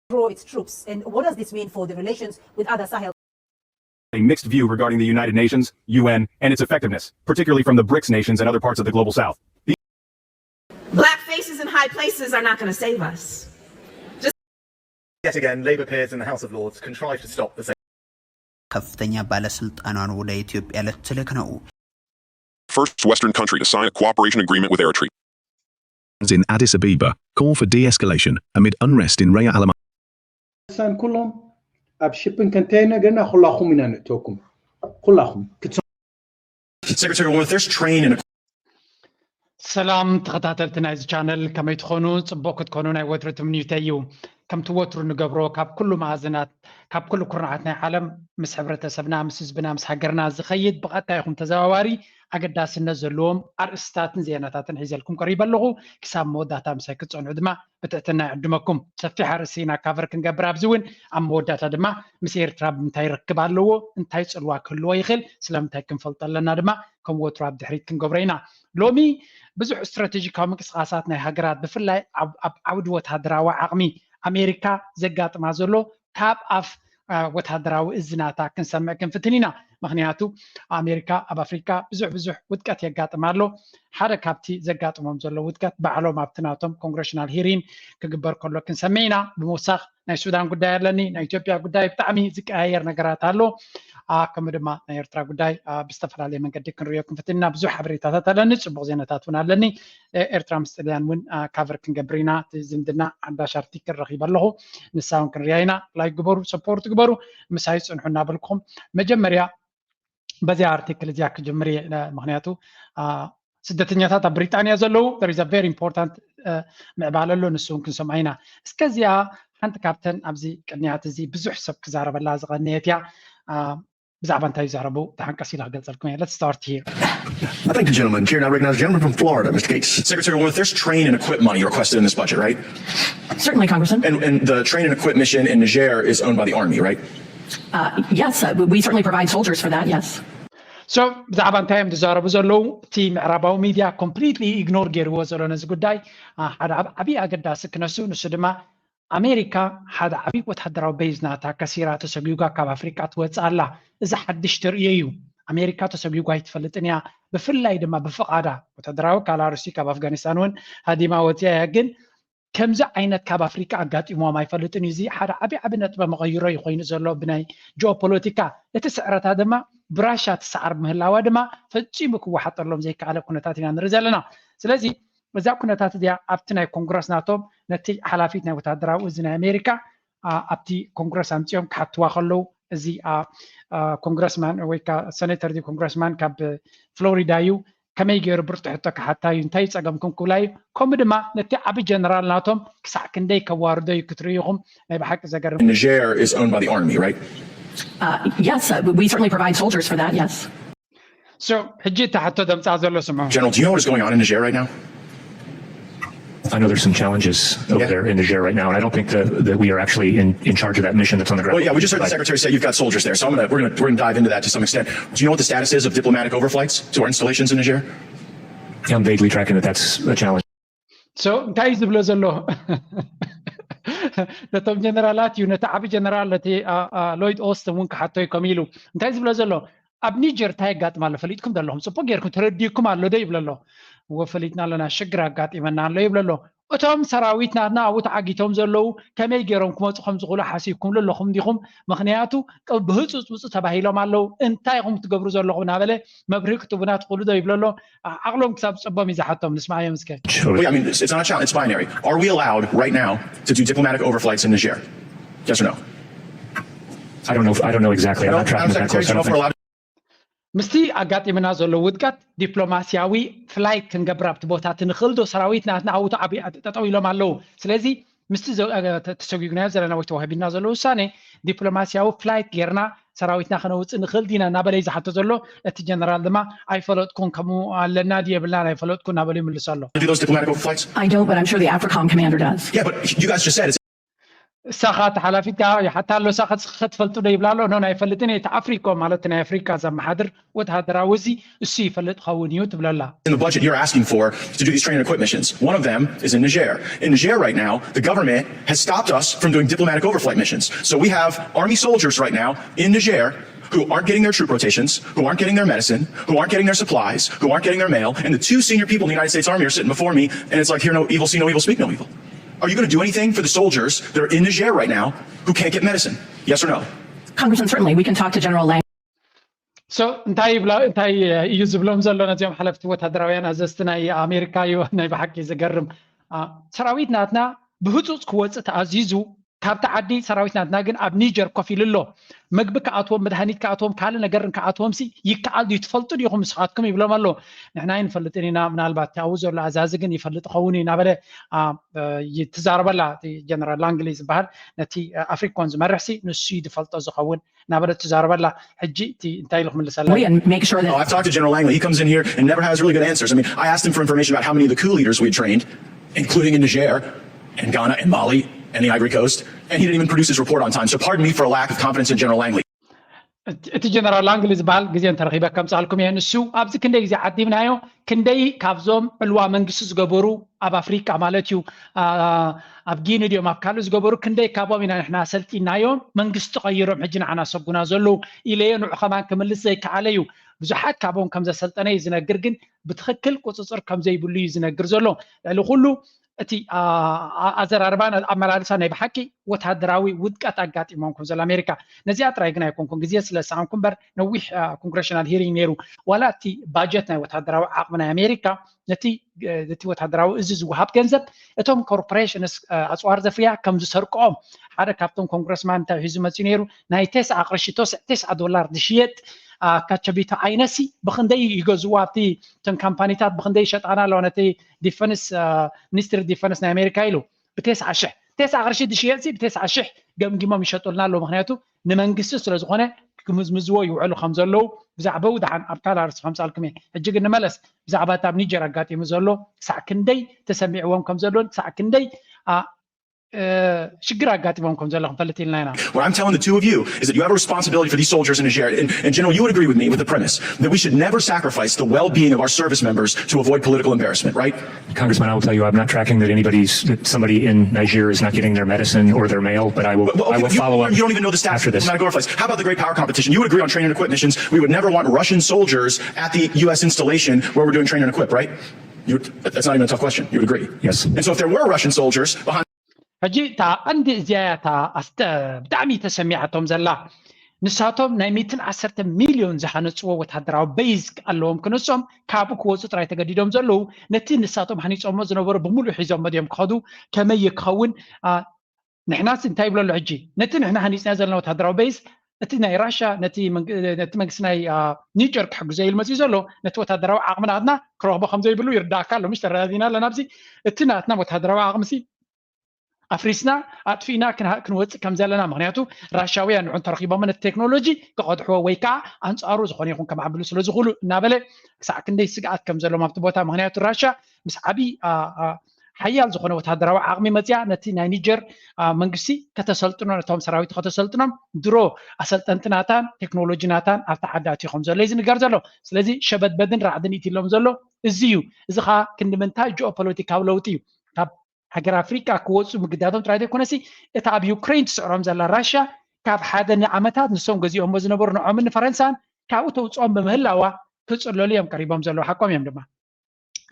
withdraw its troops? And what does this mean for the relations with other Sahel? A mixed view regarding the United Nations, U N, and its effectiveness, particularly from the brics nations and other parts of the global south. Black faces in high places are not going to save us. Yet again, Labour peers in the House of Lords contrived to stop the ከፍተኛ ባለስልጣናን ወደ ኢትዮጵያ ልትልክ ነው። First Western country to sign a cooperation agreement with Eritrea. In Addis Ababa, call for de-escalation amid unrest in Raya Alamara. ሳን ኩሎም ኣብ ሽፕን ኮንቴይነር ገና ኩላኹም ኢና ንእተኩም ኩላኹም ክትሰ Secretary Warren, if there's train and ሰላም ተኸታተልቲ ናይዚ ቻነል፣ ከመይ ትኾኑ? ጽቡቕ ክትኮኑ ናይ ወትሩ ትምኒተይ እዩ። ከምቲ ወትሩ ንገብሮ፣ ካብ ኩሉ መኣዝናት፣ ካብ ኩሉ ኩርናዓት ናይ ዓለም፣ ምስ ሕብረተሰብና፣ ምስ ህዝብና፣ ምስ ሃገርና ዝኸይድ ብቐጥታ ይኹን ተዘዋዋሪ ኣገዳስነት ዘለዎም ኣርእስታትን ዜናታትን ሒዘልኩም ቀሪበ ኣለኹ። ክሳብ መወዳእታ ምሳይ ክትጸንሑ ድማ ብትሕትና ይዕድመኩም። ሰፊሕ ኣርእስቲ ኢና ካቨር ክንገብር፣ ኣብዚ እውን ኣብ መወዳእታ ድማ ምስ ኤርትራ ብምንታይ ርክብ ኣለዎ፣ እንታይ ጽልዋ ክህልዎ ይኽእል፣ ስለምንታይ ክንፈልጦ ኣለና ድማ ከም ወትሩ ኣብ ድሕሪት ክንገብሮ ኢና። ሎሚ ብዙሕ ስትራቴጂካዊ ምንቅስቓሳት ናይ ሃገራት፣ ብፍላይ ኣብ ኣብ ዓውዲ ወታደራዊ ዓቕሚ ኣሜሪካ ዘጋጥማ ዘሎ ካብ ኣፍ አ፣ ወታደራዊ እዝናታ ክንሰምዕ ክንፍትን ኢና። ምኽንያቱ ኣሜሪካ ኣብ ኣፍሪካ ብዙሕ ብዙሕ ውድቀት የጋጥማ ኣሎ። ሓደ ካብቲ ዘጋጥሞም ዘሎ ውድቀት ባዕሎም ኣብቲ ናቶም ኮንግረሽናል ሂሪን ክግበር ከሎ ክንሰምዕ ኢና። ብምውሳኽ ናይ ሱዳን ጉዳይ ኣለኒ፣ ናይ ኢትዮጵያ ጉዳይ ብጣዕሚ ዝቀያየር ነገራት ኣሎ። አ፣ ከምኡ ድማ ናይ ኤርትራ ጉዳይ አ፣ ብዝተፈላለየ መንገዲ ክንሪኦ ክንፍትን ኢና። ብዙሕ ሓበሬታታት ኣለኒ፣ ጽቡቕ ዜናታት እውን ኣለኒ። ኤ- ኤርትራ ምስ ጥልያን እውን አ፣ ካቨር ክንገብር ኢና። እቲ ዝምድና ሓዳሽ ኣርቲክል ረኺበ ኣለኹ፣ ንሳ እውን ክንሪያ ኢና። ላይክ ግበሩ፣ ሰፖርት ግበሩ፣ ምሳይ ጽንሑ እናበልኩም መጀመርያ በዚኣ ኣርቲክል እዚኣ ክጅምር እየ። እ፣ ምኽንያቱ አ፣ ስደተኛታት ኣብ ብሪጣንያ ዘለዉ there is a very important እ፣ ምዕባለ ኣሎ፣ ንሱ እውን ክንሰምዓ ኢና። እስከ እዚኣ ሓንቲ ካብተን ኣብዚ ቅንያት እዚ ብዙሕ ሰብ ክዛረበላ ዝቐነየት እያ። አ፣ ብዛዕባ እንታይ ይዛረቡ ደሓን ቀስ ኢላ ክገልጸልኩም እየ። Let's start here. I thank the gentleman. Chair now recognizes the gentleman from Florida, Mister Gates. Secretary Warren, if there's train and equip money requested in this budget, right? Certainly, Congressman. And, and the train and equip mission in Niger is owned by the army, right? Uh, yes, uh, we certainly provide soldiers for that, yes. So ብዛዕባ እንታይ እዮም ዝዛረቡ ዘለዉ? እቲ ምዕራባዊ ሚድያ ኮምፕሊትሊ ኢግኖር ገይርዎ ዘሎ ነዚ ጉዳይ። አ፣ ሓደ ዓብ- ዓብዪ ኣገዳሲ ክነሱ፣ ንሱ ድማ ኣሜሪካ ሓደ ዓብዪ ወታደራዊ ቤዝ ናታ ከሲራ ተሰጒጓ ካብ ኣፍሪቃ ትወፅእ ኣላ። እዚ ሓድሽ ተርእዮ እዩ። ኣሜሪካ ተሰጒጓ ኣይትፈልጥን እያ። ብፍላይ ድማ ብፍቓዳ ወታደራዊ ካላርሲ ካብ ኣፍጋኒስታን እውን ሃዲማ ወፅያ እያ። ግን ከምዚ ዓይነት ካብ ኣፍሪቃ ኣጋጢሞም ኣይፈልጥን እዩ። እዚ ሓደ ዓብዪ ዓብዪ ነጥበ መቐይሮ እዩ ኮይኑ ዘሎ ብናይ ጂኦፖለቲካ። እቲ ስዕረታ ድማ ብራሻ ትሰዓር ምህላዋ ድማ ፈጺሙ ክወሓጠሎም ዘይከኣለ ኩነታት ኢና ንርኢ ዘለና። ስለዚ እዛ ኩነታት እዚኣ ኣብቲ ናይ ኮንግረስ ናቶም ነቲ ሓላፊት ናይ ወታደራዊ እዚ ናይ ኣሜሪካ አ፣ ኣብቲ ኮንግረስ ኣምፂኦም ክሓትዋ ከለዉ እዚ አ፣ አ፣ ኮንግረስማን ወይ ከዓ ሰኔተር ድዩ ኮንግረስማን ካብ ፍሎሪዳ እዩ። ከመይ ገይሩ ብርቱ ሕቶ ክሓታ እዩ፣ እንታይ ጸገምኩም ክብላ እዩ። ከምኡ ድማ ነቲ ዓቢ ጀነራል ናቶም ክሳዕ ክንደይ ከዋርዶ እዩ ክትርእዩ ኢኹም። ናይ ብሓቂ ዘገርም። Niger is owned by the army, right? Uh, yes, uh, we certainly provide soldiers for that, yes. So ሕጂ እቲ ሕቶ ደምጻ ዘሎ ስምዑ። General, do you know what is going on in Niger right now? I know there's some challenges over Yeah. there in Niger right now, and I don't think that, that we are actually in, in charge of that mission that's on the ground. Well, yeah, we just heard the But secretary say you've got soldiers there, so I'm gonna we're gonna we're gonna dive into that to some extent. Do you know what the status is of diplomatic overflights to our installations in Niger? I'm vaguely tracking that that's a challenge. So እንታይ እዩ ዝብሎ ዘሎ? ነቶም ጀነራላት እዩ፣ ነቲ ዓቢ ጀነራል፣ ነቲ አ፣ አ፣ ሎይድ ኦስትን እውን ክሓቶ እዩ ከም ኢሉ። እንታይ ዝብሎ ዘሎ? ኣብ ኒጀር እንታይ የጋጥም ኣሎ ፈሊጥኩም ዶ ኣለኹም? ጽቡቅ ጌርኩም ተረዲእኩም ኣሎ ዶ ይብሎ ኣሎ። እወ ፈሊጥና ኣለና፣ ሽግር ኣጋጢመና ኣሎ ይብሎ ኣሎ። እቶም ሰራዊት ናትና ኣብኡ ተዓጊቶም ዘለዉ ከመይ ገይሮም ክመጹ ከም ዝኽእሉ ሓሲብኩምሉ ኣለኹም ዲኹም? ምኽንያቱ ቅ- ብህጹጽ ውጹ ተባሂሎም ኣለዉ። እንታይ ኢኹም ትገብሩ ዘለኹም እናበለ መብርሂ ክትቡና ትኽእሉ ዶ ይብሎ ኣሎ። ዓ- ዓቕሎም ክሳብ ዝጸቦም እዩ ዝሓቶም። ንስማዓዮም እስከ። Well, yeah, I mean, it's, it's not a challenge. It's binary. Are we allowed right now to do diplomatic overflights in Niger? Yes or no? I don't know. I don't know exactly. I'm No, not tracking Madam the Secretary, battlefield, do you know so I if we're don't allowed? ምስቲ ኣጋጢምና ዘሎ ውድቀት ዲፕሎማስያዊ ፍላይት ክንገብር ኣብቲ ቦታ እቲ ንኽእል ዶ? ሰራዊት ናትና ኣብኡ ተዓቢ- ጠጠው ኢሎም ኣለዉ። ስለዚ ምስቲ ዘ- ተ- ተሰጒግናዮ ዘለና ወይ ተዋሂብና ዘሎ ውሳኔ ዲፕሎማስያዊ ፍላይት ጌርና ሰራዊትና ከነውፅእ ንኽእል ዲና እናበለ እዩ ዝሓቶ ዘሎ። እቲ ጀነራል ድማ ኣይፈለጥኩን፣ ከምኡ ኣለና ድዩ የብልናን ኣይፈለጥኩን እናበለ ይምልሶ ኣሎ። Do those diplomatic overflights? I don't, but I'm sure the AFRICOM commander does. Yeah, but you guys just said it's እሳኻ ተሓላፊትካ ይሓታ ኣሎ። እሳኻ ክትፈልጡ ዶ ይብላ ኣሎ። ኖ ኣይፈልጥን እየ። እቲ ኣፍሪኮ ማለት ናይ ኣፍሪካ ዘመሓድር ወተሃደራዊ እዚ እሱ ይፈልጥ ኸውን እዩ ትብለላ። In the budget you're asking for to do these train and equip missions. One of them is in Niger. In Niger right now, the government has stopped us from doing diplomatic overflight missions. So we have army soldiers right now in Niger who aren't getting their troop rotations, who aren't getting their medicine, who aren't getting their supplies, who aren't getting their mail, and the two senior people in the United States Army are sitting before me, and it's like, hear no evil, see no evil, speak no evil. Are you going to do anything for the soldiers that are in Niger right now who can't get medicine? Yes or no? Congressman, certainly we can talk to General Lang. So እንታይ እንታይ እዩ ዝብሎም ዘሎ ነዚኦም ሓለፍቲ ወታደራውያን ኣዘዝቲ ናይ ኣሜሪካ እዩ። ናይ ብሓቂ ዝገርም ሰራዊት ናትና ብህፁፅ ክወፅእ ተኣዚዙ ካብቲ ዓዲ ሰራዊት ናትና ግን ኣብ ኒጀር ኮፍ ኢሉ ኣሎ። ምግቢ ክኣትዎም፣ መድሃኒት ክኣትዎም፣ ካልእ ነገር ክኣትዎም ሲ ይከኣል ድዩ? ትፈልጡ ዲኹም ንስኻትኩም ይብሎም ኣሎ። ንሕና ኣይንፈልጥን ኢና፣ ምናልባት ኣብኡ ዘሎ ኣዛዚ ግን ይፈልጥ ኸውን እዩ እናበለ ትዛረበላ። ጀነራል ላንግሊ ዝበሃል ነቲ ኣፍሪኮን ዝመርሕ ሲ ንሱ እዩ ዝፈልጦ ዝኸውን እናበለ ትዛረበላ። ሕጂ እቲ እንታይ ኢሉ ክምልሰላ? We and make sure that Oh, I've talked to General Langley. He comes in here and never has really good answers. I mean, I asked him for information about how many of the coup leaders we had trained, including in Niger and Ghana and Mali and the Ivory Coast, and he didn't even produce his report on time. So pardon me for a lack of confidence in General Langley. እቲ ጀነራል ላንግሊ ዝበሃል ግዜ እንተረኺበ ከምፅኣልኩም እየ። ንሱ ኣብዚ ክንደይ ግዜ ዓዲምናዮ፣ ክንደይ ካብዞም ዕልዋ መንግስቲ ዝገበሩ ኣብ ኣፍሪቃ ማለት እዩ፣ ኣብ ጊኒ ድዮም ኣብ ካልእ ዝገበሩ ክንደይ ካብኦም ኢና ንሕና ሰልጢናዮም፣ መንግስቲ ቀይሮም ሕጂ ንዓና ሰጉና ዘለዉ ኢለዮ። ንዑ ከማን ክምልስ ዘይከኣለ እዩ። ብዙሓት ካብኦም ከም ዘሰልጠነ እዩ ዝነግር፣ ግን ብትኽክል ቁፅፅር ከም ዘይብሉ እዩ ዝነግር ዘሎ። ልዕሊ ኩሉ እቲ ኣዘራርባን ኣመላልሳ ናይ ብሓቂ ወታደራዊ ውድቀት ኣጋጢሞም ከም ዘሎ ኣሜሪካ። ነዚኣ ጥራይ ግን ኣይኮንኩን ግዜ ስለ ዝሰኣንኩ እምበር ነዊሕ ኮንግሬሽናል ሂሪንግ ነይሩ። ዋላ እቲ ባጀት ናይ ወታደራዊ ዓቕሚ ናይ ኣሜሪካ ነቲ እቲ ወታደራዊ እዚ ዝወሃብ ገንዘብ እቶም ኮርፖሬሽንስ ኣፅዋር ዘፍርያ ከም ዝሰርቅኦም ሓደ ካብቶም ኮንግረስማን እንታይ ሒዙ መፅኡ ነይሩ? ናይ ቴስዓ ቅርሺ ቶስዕ ቴስዓ ዶላር ዝሽየጥ ካቸቢቶ ዓይነሲ ብክንደይ ይገዝዎ ኣብቲ እተን ካምፓኒታት ብክንደይ ይሸጣና ኣለዋ ነቲ ዲፈንስ ሚኒስትሪ ዲፈንስ ናይ ኣሜሪካ ኢሉ ብቴስዓ ሽሕ ቴስዓ ቅርሺ ዝሽየጥ ሲ ብቴስዓ ሽሕ ገምጊሞም ይሸጡልና ኣለዉ። ምክንያቱ ንመንግስቲ ስለዝኮነ ክምዝምዝዎ ይውዕሉ ከም ዘለዉ ብዛዕባኡ ደሓን ኣብ ካልእ ኣርእስቲ ከምፃልኩም እየ። ሕጂ ግን ንመለስ ብዛዕባ እቲ ኣብ ኒጀር ኣጋጢሙ ዘሎ ክሳዕ ክንደይ ተሰሚዕዎም ከም ዘሎን ክሳዕ ክንደይ ሽግር ኣጋጢሞም ከም ዘሎ ክንፈልጥ ኢልና ኢና። What I'm telling the two of you is that you have a responsibility for these soldiers in Niger. And, and General, you would agree with me with the premise that we should never sacrifice the well-being of our service members to avoid political embarrassment, right? Congressman, I will tell you, I'm not tracking that anybody's that somebody in Niger is not getting their medicine or their mail, but I will Well, I okay, will you, follow up you don't even know the stats. after this. It's not a glorified. How about the great power competition? You would agree on train and equip missions. We would never want Russian soldiers at the U S installation where we're doing train and equip, right? You, that's not even a tough question. You would agree. Yes. And so if there were Russian soldiers behind ሕጂ እታ ቀንዲ እዚኣ እያ እታ ኣስተ ብጣዕሚ ተሰሚዓቶም ዘላ። ንሳቶም ናይ ሚእትን ዓሰርተ ሚልዮን ዝሃነፅዎ ወታደራዊ በይዝ ኣለዎም። ክንሶም ካብኡ ክወፁ ጥራይ ተገዲዶም ዘለዉ ነቲ ንሳቶም ሃኒፆሞ ዝነበሩ ብምሉእ ሒዞሞ ድዮም ክኸዱ? ከመይ ክኸውን? ንሕናስ እንታይ ይብሎ ኣሎ ሕጂ? ነቲ ንሕና ሃኒፅና ዘለና ወታደራዊ በይዝ እቲ ናይ ራሻ ነቲ መንግስቲ ናይ ኒጀር ክሕግዞ ኢሉ መፅኡ ዘሎ ነቲ ወታደራዊ ዓቕሚ ናትና ክረኽቦ ከም ዘይብሉ ይርዳእካ ኣሎ። ምሽ ተረዳዲና ኣለና ኣብዚ እቲ ናትና ወታደራዊ ዓቕሚ ሲ ኣፍሪስና ኣጥፊእና ክንወፅእ ከም ዘለና። ምክንያቱ ራሻውያን ንዑ እንተረኪቦም ነቲ ቴክኖሎጂ ክቐድሕዎ ወይ ከዓ ኣንፃሩ ዝኾነ ይኹን ከማዕብሉ ስለ ዝኽእሉ እናበለ ክሳዕ ክንደይ ስግኣት ከም ዘለዎም ኣብቲ ቦታ። ምክንያቱ ራሻ ምስ ዓብዪ ሓያል ዝኾነ ወታደራዊ ዓቕሚ መፅያ ነቲ ናይ ኒጀር መንግስቲ ከተሰልጥኖ ነቶም ሰራዊት ከተሰልጥኖም ድሮ ኣሰልጠንቲ ናታን ቴክኖሎጂ ናታን ኣብቲ ዓዲ ኣትዩ ከም ዘሎ እዩ ዝንገር ዘሎ። ስለዚ ሸበድበድን ራዕድን ኢትሎም ዘሎ እዚ እዩ። እዚ ከዓ ክንዲ ምንታይ ጂኦፖለቲካዊ ለውጢ እዩ። ካብ ሃገር ኣፍሪቃ ክወፁ ምግዳቶም ጥራይ ዘይኮነሲ እታ ኣብ ዩክሬን ትስዕሮም ዘላ ራሻ ካብ ሓደ ንዓመታት ንሶም ገዚኦሞ ዝነበሩ ንዖምን ንፈረንሳን ካብኡ ተውፅኦም ብምህላዋ ክፅለሉ እዮም ቀሪቦም ዘለዉ። ሓቆም እዮም ድማ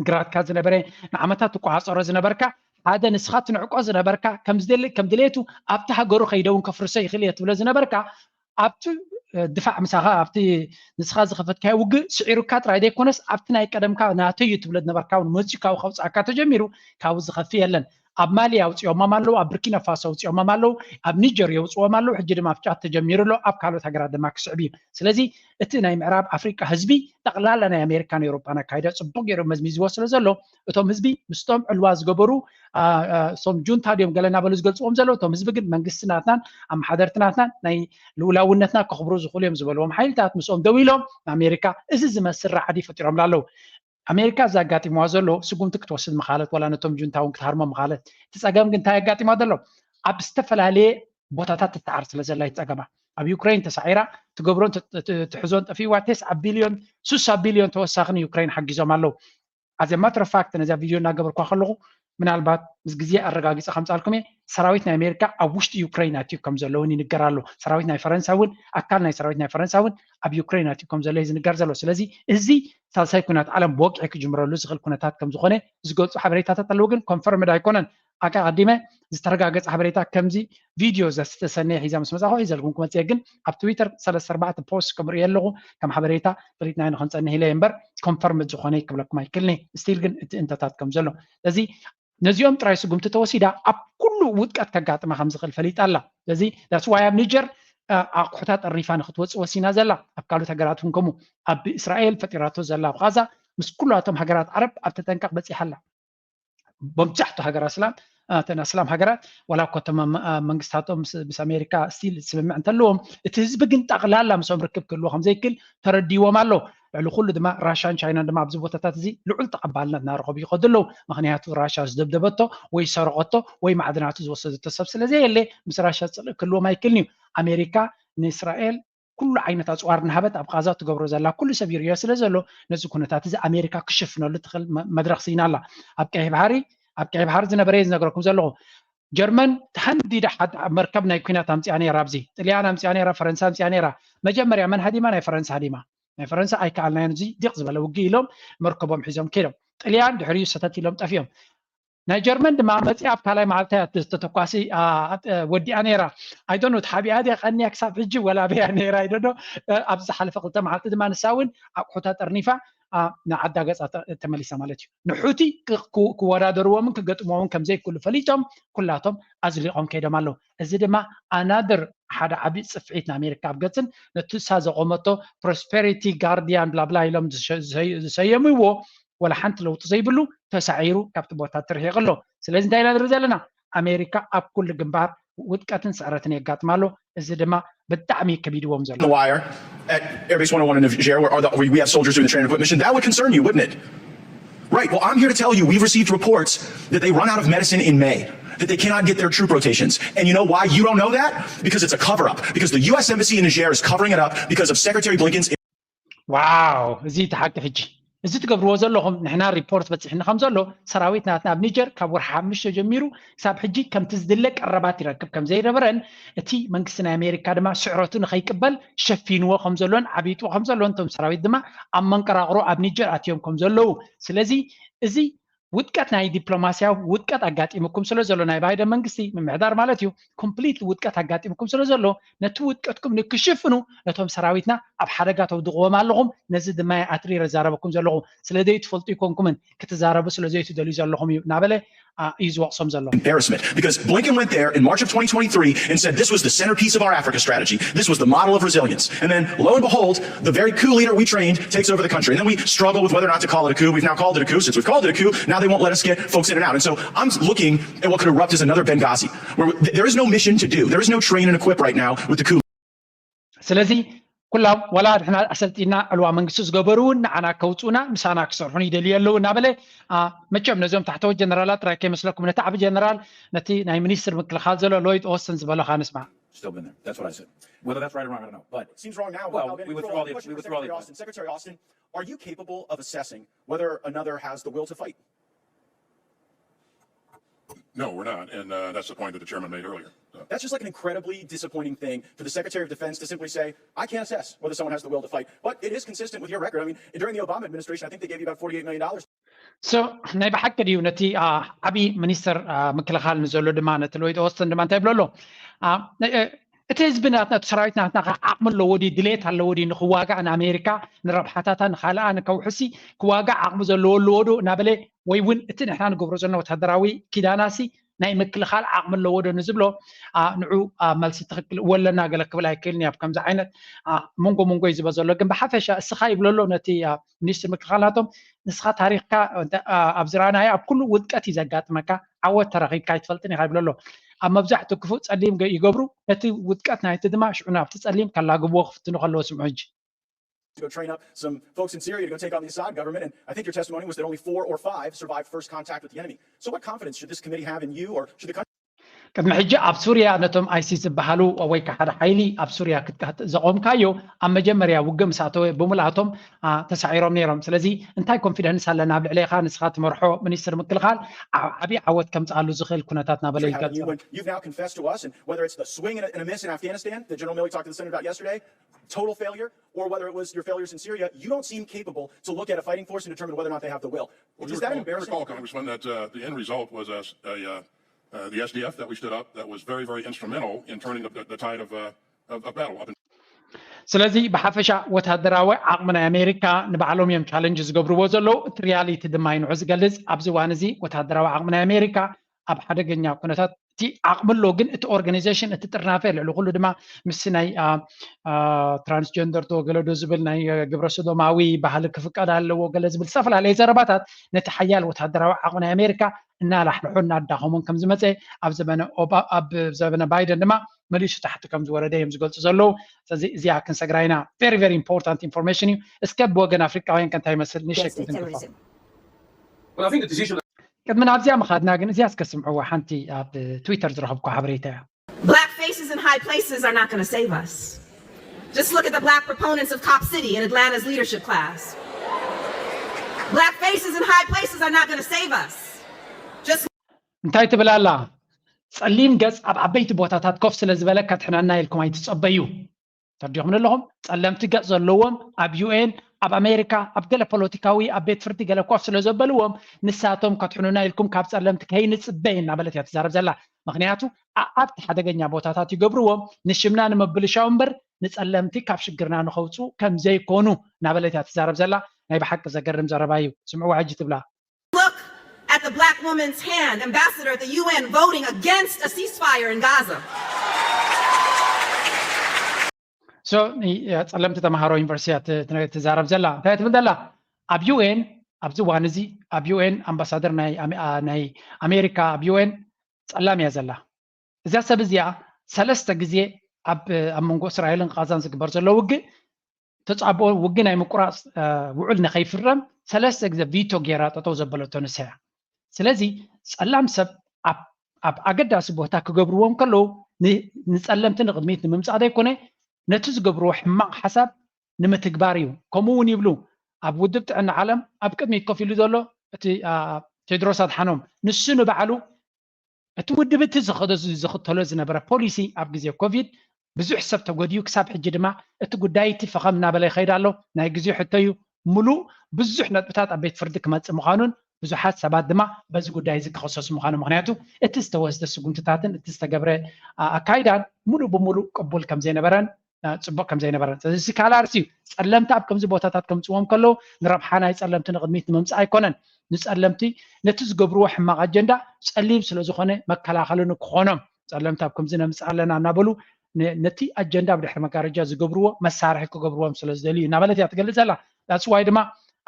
ግራትካ ዝነበረ ንዓመታት ትቆፃፀሮ ዝነበርካ ሓደ ንስኻ ትንዕቆ ዝነበርካ ከም ድሌቱ ኣብቲ ሃገሩ ከይደውን ከፍርሶ ይኽእል እየ ትብሎ ዝነበርካ ኣብቲ ድፋዕ ምሳኻ ኣብቲ ንስኻ ዝኸፈትካዮ ውግእ ስዒሩካ ጥራይ ዘይኮነስ ኣብቲ ናይ ቀደምካ ናተይ እዩ ትብሎ ዝነበርካ እውን መፂኡ ካብኡ ከውፅኣካ ተጀሚሩ ካብኡ ዝኸፍእ የለን። ኣብ ማሊ ኣውፂኦሞም ኣለዉ፣ ኣብ ብርኪና ፋሶ ኣውፂኦሞም ኣለዉ፣ ኣብ ኒጀር የውፅዎም ኣለዉ፣ ሕጂ ድማ ኣብ ጫድ ተጀሚሩ ኣሎ፣ ኣብ ካልኦት ሃገራት ድማ ክስዕብ እዩ። ስለዚ እቲ ናይ ምዕራብ ኣፍሪቃ ህዝቢ ጠቕላላ ናይ ኣሜሪካን ኤውሮጳን ኣካይዳ ፅቡቕ ገይሮም መዝሚዝዎ ስለ ዘሎ እቶም ህዝቢ ምስቶም ዕልዋ ዝገበሩ እሶም ጁንታ ድዮም ገለ እናበሉ ዝገልፅዎም ዘለዉ እቶም ህዝቢ ግን መንግስቲ ናትናን ኣመሓደርቲ ናትናን ናይ ልኡላውነትና ከኽብሩ ዝኽእሉ እዮም ዝበልዎም ሓይልታት ምስኦም ደው ኢሎም ንኣሜሪካ እዚ ዝመስል ራዕዲ ፈጢሮምላ ኣለዉ። ኣሜሪካ እዚ ኣጋጢምዋ ዘሎ ስጉምቲ ክትወስድ ምኻለት ዋላ ነቶም ጁንታ እውን ክትሃርሞ ምኻለት። እቲ ፀገም ግን እንታይ ኣጋጢማ ዘሎ? ኣብ ዝተፈላለየ ቦታታት ትሰዓር ስለ ዘላ ይፀገማ። ኣብ ዩክሬን ተሳዒራ ትገብሮን ትሕዞን ጠፊዋ። ቴስዓ ቢልዮን፣ ሱሳ ቢልዮን ተወሳኺ ንዩክሬን ሓጊዞም ኣለዉ። ኣዘ ማተር ፋክት ነዚኣ ቪድዮ እናገበርኳ ከለኹ ምናልባት ምስ ግዜ ኣረጋጊፀ ከምፃልኩም እየ። ሰራዊት ናይ ኣሜሪካ ኣብ ውሽጢ ዩክሬን ኣትዩ ከም ዘለውን ይንገር ኣሎ። ሰራዊት ናይ ፈረንሳ እውን ኣካል ናይ ሰራዊት ናይ ፈረንሳ እውን ኣብ ዩክሬን ኣትዩ ከም ዘሎ እዩ ዝንገር ዘሎ። ስለዚ እዚ ሳልሳይ ኩናት ዓለም ብወግዒ ክጅምረሉ ዝኽእል ኩነታት ከም ዝኾነ ዝገልፁ ሓበሬታታት ኣለዉ፣ ግን ኮንፈርምድ ኣይኮነን። ኣካ ቀዲመ ዝተረጋገፀ ሓበሬታ ከምዚ ቪድዮ ዘስተሰነየ ሒዛ ምስ መፃኹ ሒዘልኩም ክመፅእ እየ። ግን ኣብ ትዊተር ሰለስተ ኣርባዕተ ፖስት ከምርእየ ኣለኹ ከም ሓበሬታ ፈሊጥናዮ ንክንፀንሕ ኢለ እየ እምበር ኮንፈርምድ ዝኾነ ክብለኩም ኣይክልኒ። ስቲል ግን እቲ እንተታት ከም ዘሎ ስለዚ ነዚኦም ጥራይ ስጉምቲ ተወሲዳ ኣብ ኩሉ ውድቀት ከጋጥማ ከም ዝኽእል ፈሊጣ ኣላ። ስለዚ that's why ኣብ ኒጀር ኣቑሑታት ጠሪፋ ንክትወፅእ ወሲና ዘላ። ኣብ ካልኦት ሃገራት እውን ከምኡ ኣብ እስራኤል ፈጢራቶ ዘላ ኣብ ቃዛ ምስ ኩላቶም ሃገራት ዓረብ ኣብ ተጠንቀቕ በፂሓ ኣላ። መብዛሕቱ ሃገራት እስላም እተን ኣስላም ሃገራት ዋላ እኮ እቶም መንግስታቶም ምስ ኣሜሪካ ስቲል ስምምዕ እንተለዎም እቲ ህዝቢ ግን ጠቕላላ ምስኦም ርክብ ክህልዎ ከምዘይክል ተረዲዎም ኣሎ። ልዕሊ ኩሉ ድማ ራሻን ቻይናን ድማ ኣብዚ ቦታታት እዚ ልዑል ተቐባልነት እናረኸቡ ይኸዱ ኣለዉ። ምክንያቱ ራሻ ዝደብደበቶ ወይ ዝሰረቐቶ ወይ ማዕድናቱ ዝወሰደቶ ሰብ ስለ ዘየለ ምስ ራሻ ፅልኢ ክህልዎም ኣይክልን እዩ። ኣሜሪካ ንእስራኤል ኩሉ ዓይነት ኣፅዋር እናሃበት ኣብ ቃዛ ትገብሮ ዘላ ኩሉ ሰብ ይርእዮ ስለ ዘሎ ነዚ ኩነታት እዚ ኣሜሪካ ክሽፍነሉ ትኽእል መድረኽ ስኢና ኣላ። ኣብ ቀይሕ ባሕሪ ኣብ ቀይሕ ባሕሪ ዝነበረ እየ ዝነግረኩም ዘለኹ። ጀርመን ተሃንዲዳ ሓድ መርከብ ናይ ኩናት ኣምፅኣ ነይራ፣ ኣብዚ ጥልያን ኣምፅኣ ነይራ፣ ፈረንሳ ኣምፅኣ ነይራ። መጀመርያ መን ሃዲማ? ናይ ፈረንሳ ሃዲማ። ናይ ፈረንሳ ኣይከኣልናዮን፣ እዚ ዲቕ ዝበለ ውግእ ኢሎም መርከቦም ሒዞም ከይዶም። ጥልያን ድሕሪኡ ሰተት ኢሎም ጠፊኦም። ናይ ጀርመን ድማ መፂኣ ኣብ ካልኣይ መዓልታ እያ ተተኳሲ ወዲኣ ነይራ። ኣይዶኖ ተሓቢኣ ድያ ቀንያ ክሳብ ሕጂ ወላ ኣበያ ነይራ ኣይዶኖ። ኣብ ዝሓለፈ ክልተ መዓልቲ ድማ ንሳ እውን ኣቑሑታ ጠርኒፋ ንዓዳ ገፃ ተመሊሳ ማለት እዩ። ንሑቲ ክወዳደርዎምን ክገጥምዎምን ከምዘይክእሉ ፈሊጦም ኩላቶም ኣዝሊቖም ከይዶም ኣለዉ። እዚ ድማ ኣናድር ሓደ ዓብዪ ፅፍዒት ንኣሜሪካ ኣብ ገፅን ነቲ እሳ ዘቆመቶ ፕሮስፐሪቲ ጋርዲያን ብላብላ ኢሎም ዝሰየምዎ ወላ ሓንቲ ለውጢ ዘይብሉ ተሳዒሩ ካብቲ ቦታ ትርሒቕ ኣሎ። ስለዚ እንታይ ኢና ንርኢ ዘለና? ኣሜሪካ ኣብ ኩሉ ግንባር ውድቀትን ስዕረትን የጋጥማ ኣሎ። እዚ ድማ ብጣዕሚ ከቢድዎም ዘሎ። wire at Airbase one oh one in Niger, where are the, we, we have soldiers doing the training equipment mission. That would concern you, wouldn't it? Right. Well, I'm here to tell you we've received reports that they run out of medicine in May, that they cannot get their troop rotations. And you know why you don't know that? Because it's a cover up. Because the U S Embassy in Niger is covering it up because of Secretary Blinken's ዋው፣ እዚ እቲ ሓቂ ሕጂ እዚ ትገብርዎ ዘለኹም ንሕና ሪፖርት በፂሕኒ ከም ዘሎ ሰራዊት ናትና ኣብ ኒጀር ካብ ወርሒ ሓሙሽተ ጀሚሩ ክሳብ ሕጂ ከምቲ ዝድለ ቀረባት ይረክብ ከም ዘይነበረን እቲ መንግስቲ ናይ ኣሜሪካ ድማ ስዕረቱ ንኸይቅበል ሸፊንዎ ከም ዘሎን ዓቢጥዎ ከም ዘሎን እቶም ሰራዊት ድማ ኣብ መንቀራቕሮ ኣብ ኒጀር ኣትዮም ከም ዘለዉ ስለዚ እዚ ውድቀት ናይ ዲፕሎማስያዊ ውድቀት ኣጋጢሙኩም ስለ ዘሎ ናይ ባይደን መንግስቲ ምምሕዳር ማለት እዩ ኮምፕሊት ውድቀት ኣጋጢሙኩም ስለ ዘሎ ነቲ ውድቀትኩም ንክሽፍኑ ነቶም ሰራዊትና ኣብ ሓደጋ ተውድቕዎም ኣለኹም። ነዚ ድማ ኣትሪር ዛረበኩም ዘለኹ ስለ ዘይትፈልጡ ይኮንኩምን ክትዛረቡ ስለ ዘይትደልዩ ዘለኹም እዩ እናበለ እዩ ዝወቕሶም ዘሎ። Embarrassment because Blinken went there in March of twenty twenty-three and said this was the centerpiece of our Africa strategy. This was the model of resilience. And then lo and behold, the very coup leader we trained takes over the country. And then we struggle with whether or not to call it a coup. We've now called it a coup. Since we've called it a coup, now they won't let us get folks in and out. And so I'm looking at what could erupt as another Benghazi, where there is no mission to do. There is no train and equip right now with the coup. ስለዚ ኩላም ዋላ ንሕና ኣሰልጢና ዕልዋ መንግስቲ ዝገበሩ እውን ንዓና ከውፅኡና ምሳና ክሰርሑን ይደልዩ ኣለዉ እናበለ መቸም ነዚኦም ታሕተዎት ጀነራላት ጥራይ ከይመስለኩም ነቲ ዓቢ ጀነራል ነቲ ናይ ሚኒስትር ምክልኻል ዘሎ ሎይድ ኦስትን ዝበሎ ካ ንስማ። Still been there. That's what I said. Whether that's right or wrong, I don't know. But Seems wrong now. Well, we withdraw the- we withdraw the- Austin. Secretary Austin, are you capable of assessing whether another has the will to fight? No, we're not, and uh, that's the point that the chairman made earlier. So. That's just like an incredibly disappointing thing for the Secretary of Defense to simply say, "I can't assess whether someone has the will to fight." But it is consistent with your record. I mean, during the Obama administration, I think they gave you about forty-eight million dollars. So ናይ ብሓቂ ድዩ ነቲ ዓብዪ ሚኒስተር ምክልኻል ንዘሎ ድማ ነቲ ሎይድ ኦስትን ድማ እንታይ ይብሎ ኣሎ? እቲ ህዝቢ ናትና እቲ ሰራዊት ናትና ከዓ ዓቕሚ ኣለዎ ድዩ ድሌት ኣለዎ ድዩ ንክዋጋእ ንኣሜሪካ ንረብሓታታ ንካልኣ ንከውሕሲ ክዋጋእ ዓቕሚ ዘለዎ ኣለዎ ዶ እናበለ ወይ እውን እቲ ንሕና ንገብሮ ዘለና ወታደራዊ ኪዳናሲ ናይ ምክልኻል ዓቕሚ ኣለዎ ዶ ንዝብሎ ንዑ መልሲ ትኽክል ወለና ገለ ክብል ኣይክእልን እዩ ኣብ ከምዚ ዓይነት መንጎ መንጎ እዩ ዝበ ዘሎ ግን ብሓፈሻ እስኻ ይብሎ ኣሎ ነቲ ሚኒስትር ምክልኻል ናቶም ንስኻ ታሪኽካ ኣብ ዝረኣናዮ ኣብ ኩሉ ውድቀት እዩ ዘጋጥመካ ዓወት ተረኺብካ ኣይትፈልጥን ኢኻ ይብሎ ኣሎ ኣብ መብዛሕትኡ ክፉእ ጸሊም ይገብሩ ነቲ ውድቀት ናይቲ ድማ ሽዑ ናብቲ ጸሊም ከላግብዎ ክፍትኑ ከለዎ ስምዑ ሕጂ to go train up some folks in Syria to go take on the Assad government. And I think your testimony was that only four or five survived first contact with the enemy. So, what confidence should this committee have in you, or should the country? ቅድሚ ሕጂ ኣብ ሱርያ ነቶም ኣይሲስ ዝበሃሉ ወይ ከዓ ሓደ ሓይሊ ኣብ ሱርያ ክትካት ዘቆምካዮ ኣብ መጀመርያ ውግእ ምስ ኣተወ ብምልኣቶም ተሳዒሮም ነይሮም። ስለዚ እንታይ ኮንፊደንስ ኣለና ኣብ ልዕሌኻ ንስኻ ትመርሖ ሚኒስትር ምክልኻል ዓብዪ ዓወት ከምፅኣሉ ዝኽእል ኩነታት ናበለ ይገልፅ። Total failure, or whether it was your failures in Syria, you don't seem capable to look at a fighting force and determine whether or not they have the will. Is that an embarrassment? Congressman, that uh, the end result was a, a uh, uh, the S D F that we stood up that was very, very instrumental in turning the, the tide of, uh, of, of battle. Up in ስለዚ ብሓፈሻ ወታደራዊ ዓቕሚ ናይ ኣሜሪካ ንባዕሎም እዮም ቻለንጅ ዝገብርዎ ዘለዉ። እቲ ሪያሊቲ ድማ እዩ ንዑ ዝገልፅ። ኣብዚ እዋን እዚ ወታደራዊ ዓቕሚ ናይ ኣሜሪካ ኣብ ሓደገኛ ኩነታት እቲ ዓቕሚ ኣሎ፣ ግን እቲ ኦርጋናይዜሽን እቲ ጥርናፈ ልዕሊ ኩሉ ድማ ምስ ናይ ትራንስጀንደር ዶ ገለዶ ዝብል ናይ ግብረ ሶዶማዊ ባህሊ ክፍቀድ ኣለዎ ገለ ዝብል ዝተፈላለየ ዘረባታት ነቲ ሓያል ወታደራዊ ዓቕሚ ናይ ኣሜሪካ እናላሕልሖ እናዳኸሞን ከም ዝመፀ ኣብ ዘበነ ኣብ ዘበነ ባይደን ድማ መሊሱ ታሕቲ ከም ዝወረደ እዮም ዝገልፁ ዘለዉ። ስለዚ እዚኣ ክንሰግራ ኢና። Very very important information እዩ። እስከ ብወገን ኣፍሪቃውያን ከ እንታይ ይመስል ንሸክ Well, I think the decision ቅድሚ ናብዚኣ ምኻድና ግን እዚኣ እስከ ስምዕዋ። ሓንቲ ኣብ ትዊተር ዝረኸብኩ ሓበሬታ እያ። Black faces in high places are not going to save us. Just look at the black proponents of Cop City in Atlanta's leadership class. Black faces in high places are not going to save us. Just እንታይ ትብል ኣላ? ጸሊም ገጽ ኣብ ዓበይቲ ቦታታት ኮፍ ስለ ዝበለ ከድሕነና ኢልኩም ኣይትጸበዩ። ተርዲኹም ኣለኹም? ጸለምቲ ገጽ ዘለዎም ኣብ ዩ ኤን፣ ኣብ ኣሜሪካ፣ ኣብ ገለ ፖለቲካዊ ኣብ ቤት ፍርዲ ገለ ኮፍ ስለ ዘበልዎም ንሳቶም ከድሕኑና ኢልኩም ካብ ጸለምቲ ከይንጽበ እናበለት እያ ትዛረብ ዘላ። ምኽንያቱ ኣብቲ ሓደገኛ ቦታታት ይገብርዎም ንሽምና ንምብልሻው እምበር ንጸለምቲ ካብ ሽግርና ንኸውፅኡ ከም ዘይኮኑ እናበለት እያ ትዛረብ ዘላ። ናይ ብሓቂ ዘገርም ዘረባ እዩ። ስምዕዋ ሕጂ ትብላ። Look at the black woman's hand, ambassador at the U N, voting against a ceasefire in Gaza. ጸለምቲ ተምሃሮ ዩኒቨርሲቲ ትዛረብ ዘላ እንታይ ትብል ዘላ? ኣብ ዩ ኤን ኣብዚ እዋን እዚ ኣብ ዩ ኤን ኣምባሳደር ናይ ኣሜሪካ ኣብ ዩ ኤን ጸላም እያ ዘላ። እዛ ሰብ እዚኣ ሰለስተ ግዜ ኣብ ኣብ መንጎ እስራኤልን ቃዛን ዝግበር ዘሎ ውግእ ተጻብኦ ውግእ ናይ ምቁራጽ ውዕል ንኸይፍረም ሰለስተ ግዜ ቪቶ ገይራ ጠጠው ዘበለቶ ንሳ እያ። ስለዚ ጸላም ሰብ ኣብ ኣገዳሲ ቦታ ክገብርዎም ከለዉ ንጸለምቲ ንቕድሚት ንምምጻእ ዘይኮነ ነቲ ዝገብርዎ ሕማቕ ሓሳብ ንምትግባር እዩ። ከምኡ እውን ይብሉ ኣብ ውድብ ጥዕና ዓለም ኣብ ቅድሚት ኮፍ ኢሉ ዘሎ እቲ ቴድሮስ ኣድሓኖም ንሱ ንባዕሉ እቲ ውድብ እቲ ዝኸተሎ ዝነበረ ፖሊሲ ኣብ ግዜ ኮቪድ ብዙሕ ሰብ ተጎድዩ ክሳብ ሕጂ ድማ እቲ ጉዳይ እቲ ፈኸም እናበለ ይኸይድ ኣሎ። ናይ ግዜ ሕቶ እዩ። ሙሉእ ብዙሕ ነጥብታት ኣብ ቤት ፍርዲ ክመፅእ ምዃኑን ብዙሓት ሰባት ድማ በዚ ጉዳይ እዚ ክኸሰሱ ምዃኑ ምክንያቱ እቲ ዝተወስደ ስጉምትታትን እቲ ዝተገብረ ኣካይዳን ሙሉእ ብሙሉእ ቅቡል ከም ዘይነበረን ፅቡቅ ከም ዘይነበረን እዚ ካላርስ እዩ። ፀለምቲ ኣብ ከምዚ ቦታታት ከምፅዎም ከለዉ ንረብሓ ናይ ፀለምቲ ንቅድሚት ንምምፃእ ኣይኮነን። ንፀለምቲ ነቲ ዝገብርዎ ሕማቕ ኣጀንዳ ፀሊም ስለ ዝኾነ መከላኸሊ ንክኾኖም ፀለምቲ ኣብ ከምዚ ነምፅእ ኣለና እናበሉ ነቲ ኣጀንዳ ብድሕሪ መጋረጃ ዝገብርዎ መሳርሒ ክገብርዎም ስለ ዝደልዩ እናበለት እያ ትገልፅ ዘላ። ዳትስ ዋይ ድማ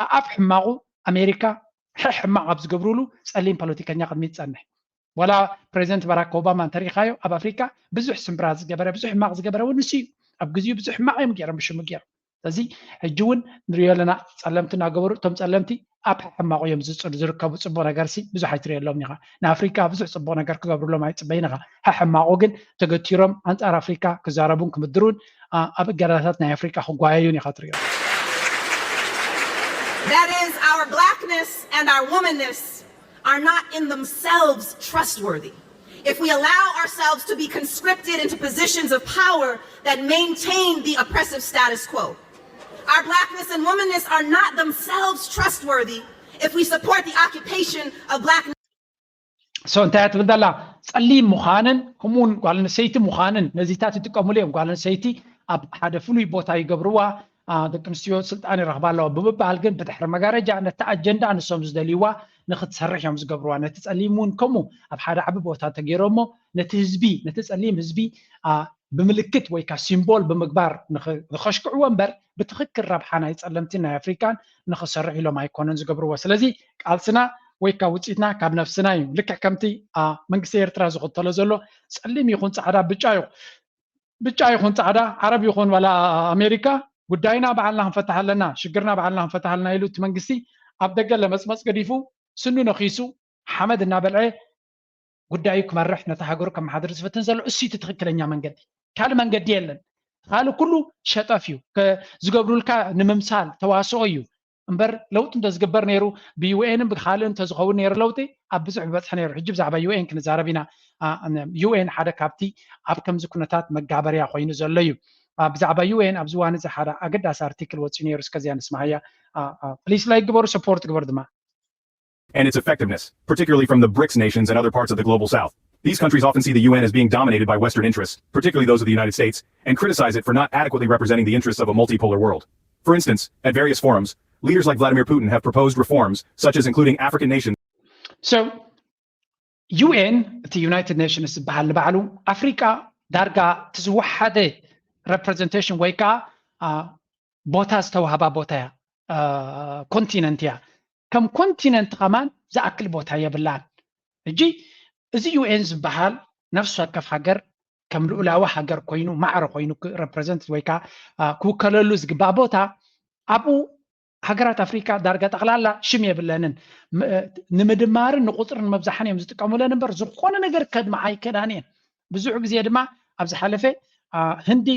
ኣኣፍ ሕማቑ ኣሜሪካ ሕሕ ሕማቕ ኣብ ዝገብርሉ ፀሊም ፖለቲከኛ ቅድሚት ፀንሕ ዋላ ፕሬዚደንት ባራክ ኦባማ እንተሪኢኻዮ ኣብ ኣፍሪካ ብዙሕ ስምብራ ዝገበረ ብዙሕ ሕማቕ ዝገበረ እውን ንሱ እዩ። ኣብ ግዜኡ ብዙሕ ሕማቕ እዮም ገይሮም ብሽሙ ገይሮም። ስለዚ ሕጂ እውን ንሪኦ ኣለና ፀለምቲ እናገበሩ እቶም ፀለምቲ ኣብ ሕማቑ እዮም ዝፅሉ ዝርከቡ። ፅቡቕ ነገር ሲ ብዙሕ ኣይትሪኦ ኣለዎም ኢኻ። ንኣፍሪካ ብዙሕ ፅቡቕ ነገር ክገብርሎም ኣይፅበይን ኢኻ። ሕሕማቑ ግን ተገቲሮም ኣንፃር ኣፍሪካ ክዛረቡን ክምድሩን ኣብ እገዳታት ናይ ኣፍሪካ ክጓየዩን ኢኻ ትሪኦ። That is, our blackness and our womanness are not in themselves trustworthy. If we allow ourselves to be conscripted into positions of power that maintain the oppressive status quo, our blackness and womanness are not themselves trustworthy if we support the occupation of black so እንታይ ትብል ዘላ? ፀሊም ምዃንን ከምኡውን ጓል ኣንስተይቲ ምዃንን ነዚታት ይጥቀሙሉ እዮም። ጓል ኣንስተይቲ ኣብ ሓደ ፍሉይ ቦታ ይገብርዋ፣ ደቂ ኣንስትዮ ስልጣን ይረኽባ ኣለዋ ብምባል ግን ብድሕሪ መጋረጃ ነቲ ኣጀንዳ ንሶም ዝደልይዋ ንክትሰርሕ እዮም ዝገብርዋ። ነቲ ፀሊም እውን ከምኡ ኣብ ሓደ ዓቢ ቦታ ተገይሮሞ ነቲ ህዝቢ ነቲ ፀሊም ህዝቢ ብምልክት ወይ ካ ሲምቦል ብምግባር ንኸሽክዕዎ እምበር ብትኽክል ረብሓ ናይ ፀለምቲ ናይ ኣፍሪካን ንኽሰርሕ ኢሎም ኣይኮነን ዝገብርዎ። ስለዚ ቃልስና ወይ ካ ውፅኢትና ካብ ነፍስና እዩ። ልክዕ ከምቲ መንግስቲ ኤርትራ ዝኽተሎ ዘሎ ፀሊም ይኹን ፃዕዳ ብጫ ይኹን ብጫ ይኹን ፃዕዳ ዓረብ ይኹን ዋላ ኣሜሪካ ጉዳይና ባዕልና ክንፈታሕ ኣለና፣ ሽግርና ባዕልና ክንፈታሕ ኣለና ኢሉ እቲ መንግስቲ ኣብ ደገ ለመፅመፅ ገዲፉ ስኑ ነኺሱ ሓመድ እናበልዐ ጉዳዩ ክመርሕ፣ ነታ ሃገሩ ከመሓድር ዝፍትን ዘሎ እሱ እቲ ትኽክለኛ መንገዲ። ካልእ መንገዲ የለን። ካልእ ኩሉ ሸጠፍ እዩ። ዝገብሩልካ ንምምሳል ተዋስኦ እዩ እምበር፣ ለውጢ እንተዝግበር ነይሩ ብዩኤንን ብካልእ እንተዝኸውን ነይሩ ለውጢ ኣብ ብዙሕ ዝበፅሐ ነይሩ። ሕጂ ብዛዕባ ዩኤን ክንዛረብ ኢና። ዩኤን ሓደ ካብቲ ኣብ ከምዚ ኩነታት መጋበርያ ኮይኑ ዘሎ እዩ። ብዛዕባ ዩኤን ኣብዚ ዋን እዚ ሓደ ኣገዳሲ ኣርቲክል ወፂኡ ነይሩ። እስከዚያ ንስማሃያ። ፕሊስ ላይክ ግበሩ፣ ሰፖርት ግበሩ ድማ። And its effectiveness, particularly from the BRICS nations and other parts of the global south. These countries often see the U N as being dominated by Western interests, particularly those of the United States, and criticize it for not adequately representing the interests of a multipolar world. For instance, at various forums, leaders like Vladimir Putin have proposed reforms, such as including African nations. So UN እቲ ዩናይትድ ኔሽንስ ዝበሃል ንባዕሉ ኣፍሪቃ ዳርጋ እቲ ዝወሓደ ሬፕሬዘንቴሽን ወይ ከዓ ቦታ ዝተዋህባ ቦታ እያ። ኮንቲነንት እያ። ከም ኮንቲነንት ከማን ዝኣክል ቦታ የብላን። ሕጂ እዚ ዩኤን ዝበሃል ነፍሲ ወከፍ ሃገር ከም ልኡላዊ ሃገር ኮይኑ ማዕረ ኮይኑ ሬፕሬዘንት ወይ ከዓ ክውከለሉ ዝግባእ ቦታ ኣብኡ ሃገራት ኣፍሪካ ዳርጋ ጠቕላላ ሽም የብለንን። ንምድማርን ንቁፅርን መብዛሕን እዮም ዝጥቀሙለን እምበር ዝኾነ ነገር ከድማ ኣይከዳን እየን። ብዙሕ ግዜ ድማ ኣብ ዝሓለፈ ህንዲ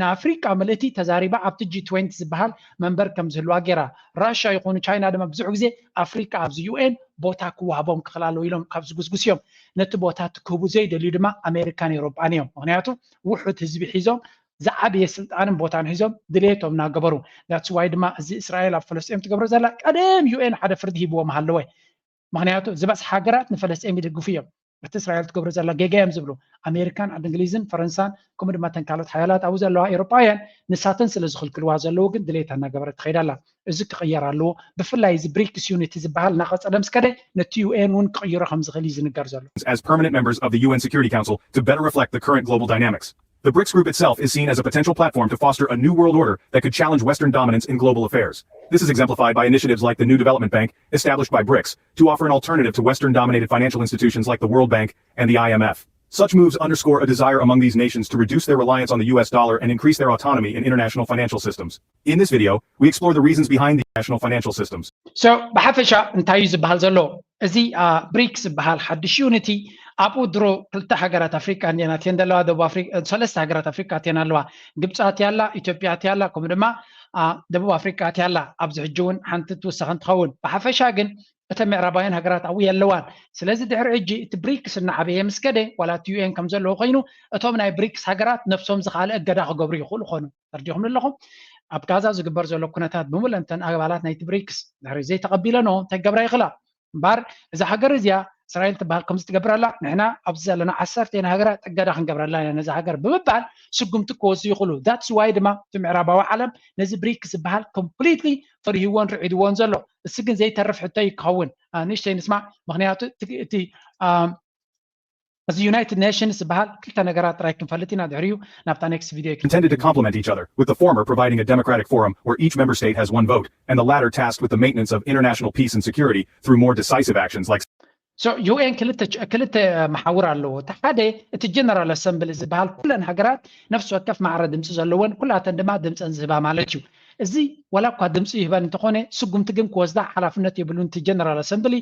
ንኣፍሪቃ ምልእቲ ተዛሪባ ኣብቲ ጂ ትወንቲ ዝበሃል መንበር ከም ዝህልዋ ገይራ። ራሻ ይኹኑ ቻይና ድማ ብዙሕ ግዜ ኣፍሪቃ ኣብዚ ዩኤን ቦታ ክወሃቦም ክኽላሉ ኢሎም ካብ ዝጉስጉስ እዮም። ነቲ ቦታ እቲ ክህቡ ዘይደልዩ ድማ ኣሜሪካን ኤሮጳን እዮም። ምክንያቱ ውሑድ ህዝቢ ሒዞም ዝዓበየ ስልጣንን ቦታን ሒዞም ድሌቶም እናገበሩ። ዳትስ ዋይ ድማ እዚ እስራኤል ኣብ ፈለስጢኦም ትገብሮ ዘላ ቀደም ዩኤን ሓደ ፍርዲ ሂብዎም ሃለወ። ምክንያቱ ዝበዝሕ ሃገራት ንፈለስጢኦም ይድግፉ እዮም። እቲ እስራኤል ትገብሮ ዘላ ጌጋ እዮም ዝብሉ። ኣሜሪካን ዓዲ እንግሊዝን ፈረንሳን ከምኡ ድማ ተን ካልኦት ሓያላት ኣብኡ ዘለዋ ኤሮጳውያን ንሳተን ስለ ዝኽልክልዋ ዘለዉ ግን ድሌታ እናገበረት ትኸይድ ኣላ። እዚ ክቕየር ኣለዎ። ብፍላይ እዚ ብሪክስ ዩኒቲ ዝበሃል እናቐጸለ ምስ ከደ ነቲ ዩኤን እውን ክቕይሮ ከም ዝኽእል እዩ ዝንገር ዘሎ። As permanent members of the U N Security Council to better reflect the current global dynamics. The BRICS group itself is seen as a potential platform to foster a new world order that could challenge Western dominance in global affairs. This is exemplified by initiatives like the New Development Bank, established by BRICS, to offer an alternative to Western dominated financial institutions like the World Bank and the I M F. Such moves underscore a desire among these nations to reduce their reliance on the U S dollar and increase their autonomy in international financial systems. In this video, we explore the reasons behind the national financial systems. So ብሓፈሻ እንታይ እዩ ዝበሃል ዘሎ? እዚ ብሪክስ ዝበሃል ሓድሽ ዩኒቲ ኣብኡ ድሮ ክልተ ሃገራት ኣፍሪቃ እንዲየን ኣትየን ዘለዋ። ደቡብ ኣፍሪቃ፣ ሰለስተ ሃገራት ኣፍሪቃ ኣትየን ኣለዋ። ግብፂ ኣትያ ኣላ፣ ኢትዮጵያ ኣትያ ኣላ፣ ከምኡ ድማ ደቡብ ኣፍሪቃ ኣትያ ኣላ። ኣብዚ ሕጂ እውን ሓንቲ ትውሰኸ እንትኸውን፣ ብሓፈሻ ግን እተን ምዕራባውያን ሃገራት ኣብኡ የለዋን። ስለዚ ድሕሪ ሕጂ እቲ ብሪክስ እናዓበየ ምስ ከደ ዋላ እቲ ዩኤን ከም ዘለዎ ኮይኑ እቶም ናይ ብሪክስ ሃገራት ነብሶም ዝኸኣለ እገዳ ክገብሩ ይኽእሉ ኾኑ። ተርዲኹም ኣለኹም? ኣብ ጋዛ ዝግበር ዘሎ ኩነታት ብምሉእ እተን ኣባላት ናይቲ ብሪክስ ድሕሪ ዘይተቐቢለንኦ እንታይ ክገብራ ይኽእላ? እምበኣር እዛ ሃገር እዚኣ እስራኤል ትበሃል ከምዚ ትገብር ኣላ፣ ንሕና ኣብዚ ዘለና ዓሰርተ ሃገራት እገዳ ክንገብረላ ኢና ነዛ ሃገር ብምባል ስጉምቲ ክወስዱ ይኽእሉ። ዳትስ ዋይ ድማ እቲ ምዕራባዊ ዓለም ነዚ ብሪክስ ዝበሃል ኮምፕሊትሊ ፈሪህዎን ርዒድዎን ዘሎ። እሱ ግን ዘይተርፍ ሕቶ እዩ ክኸውን። ንእሽተይ ንስማዕ። ምክንያቱ እቲ እዚ ዩናይትድ ኔሽንስ ዝበሃል ክልተ ነገራት ጥራይ ክንፈልጥ ኢና። ድሕሪኡ ናብታ ኔክስት ቪድዮ intended to complement each other, with the former providing a democratic forum where each member state has one vote, and the latter tasked with the maintenance of international peace and security through more decisive actions like So ዩኤን ክልተ መሓውር ኣለዎ። እቲ ሓደ እቲ ጀነራል ኣሰምብሊ ዝበሃል ኩለን ሃገራት ነፍሲ ወከፍ ማዕረ ድምፂ ዘለወን ኩላተን ድማ ድምፀን ዝህባ ማለት እዩ። እዚ ዋላ እኳ ድምፂ ይህበን እንተኾነ ስጉምቲ ግን ክወስዳ ሓላፍነት የብሉን። እቲ ጀነራል ኣሰምብሊ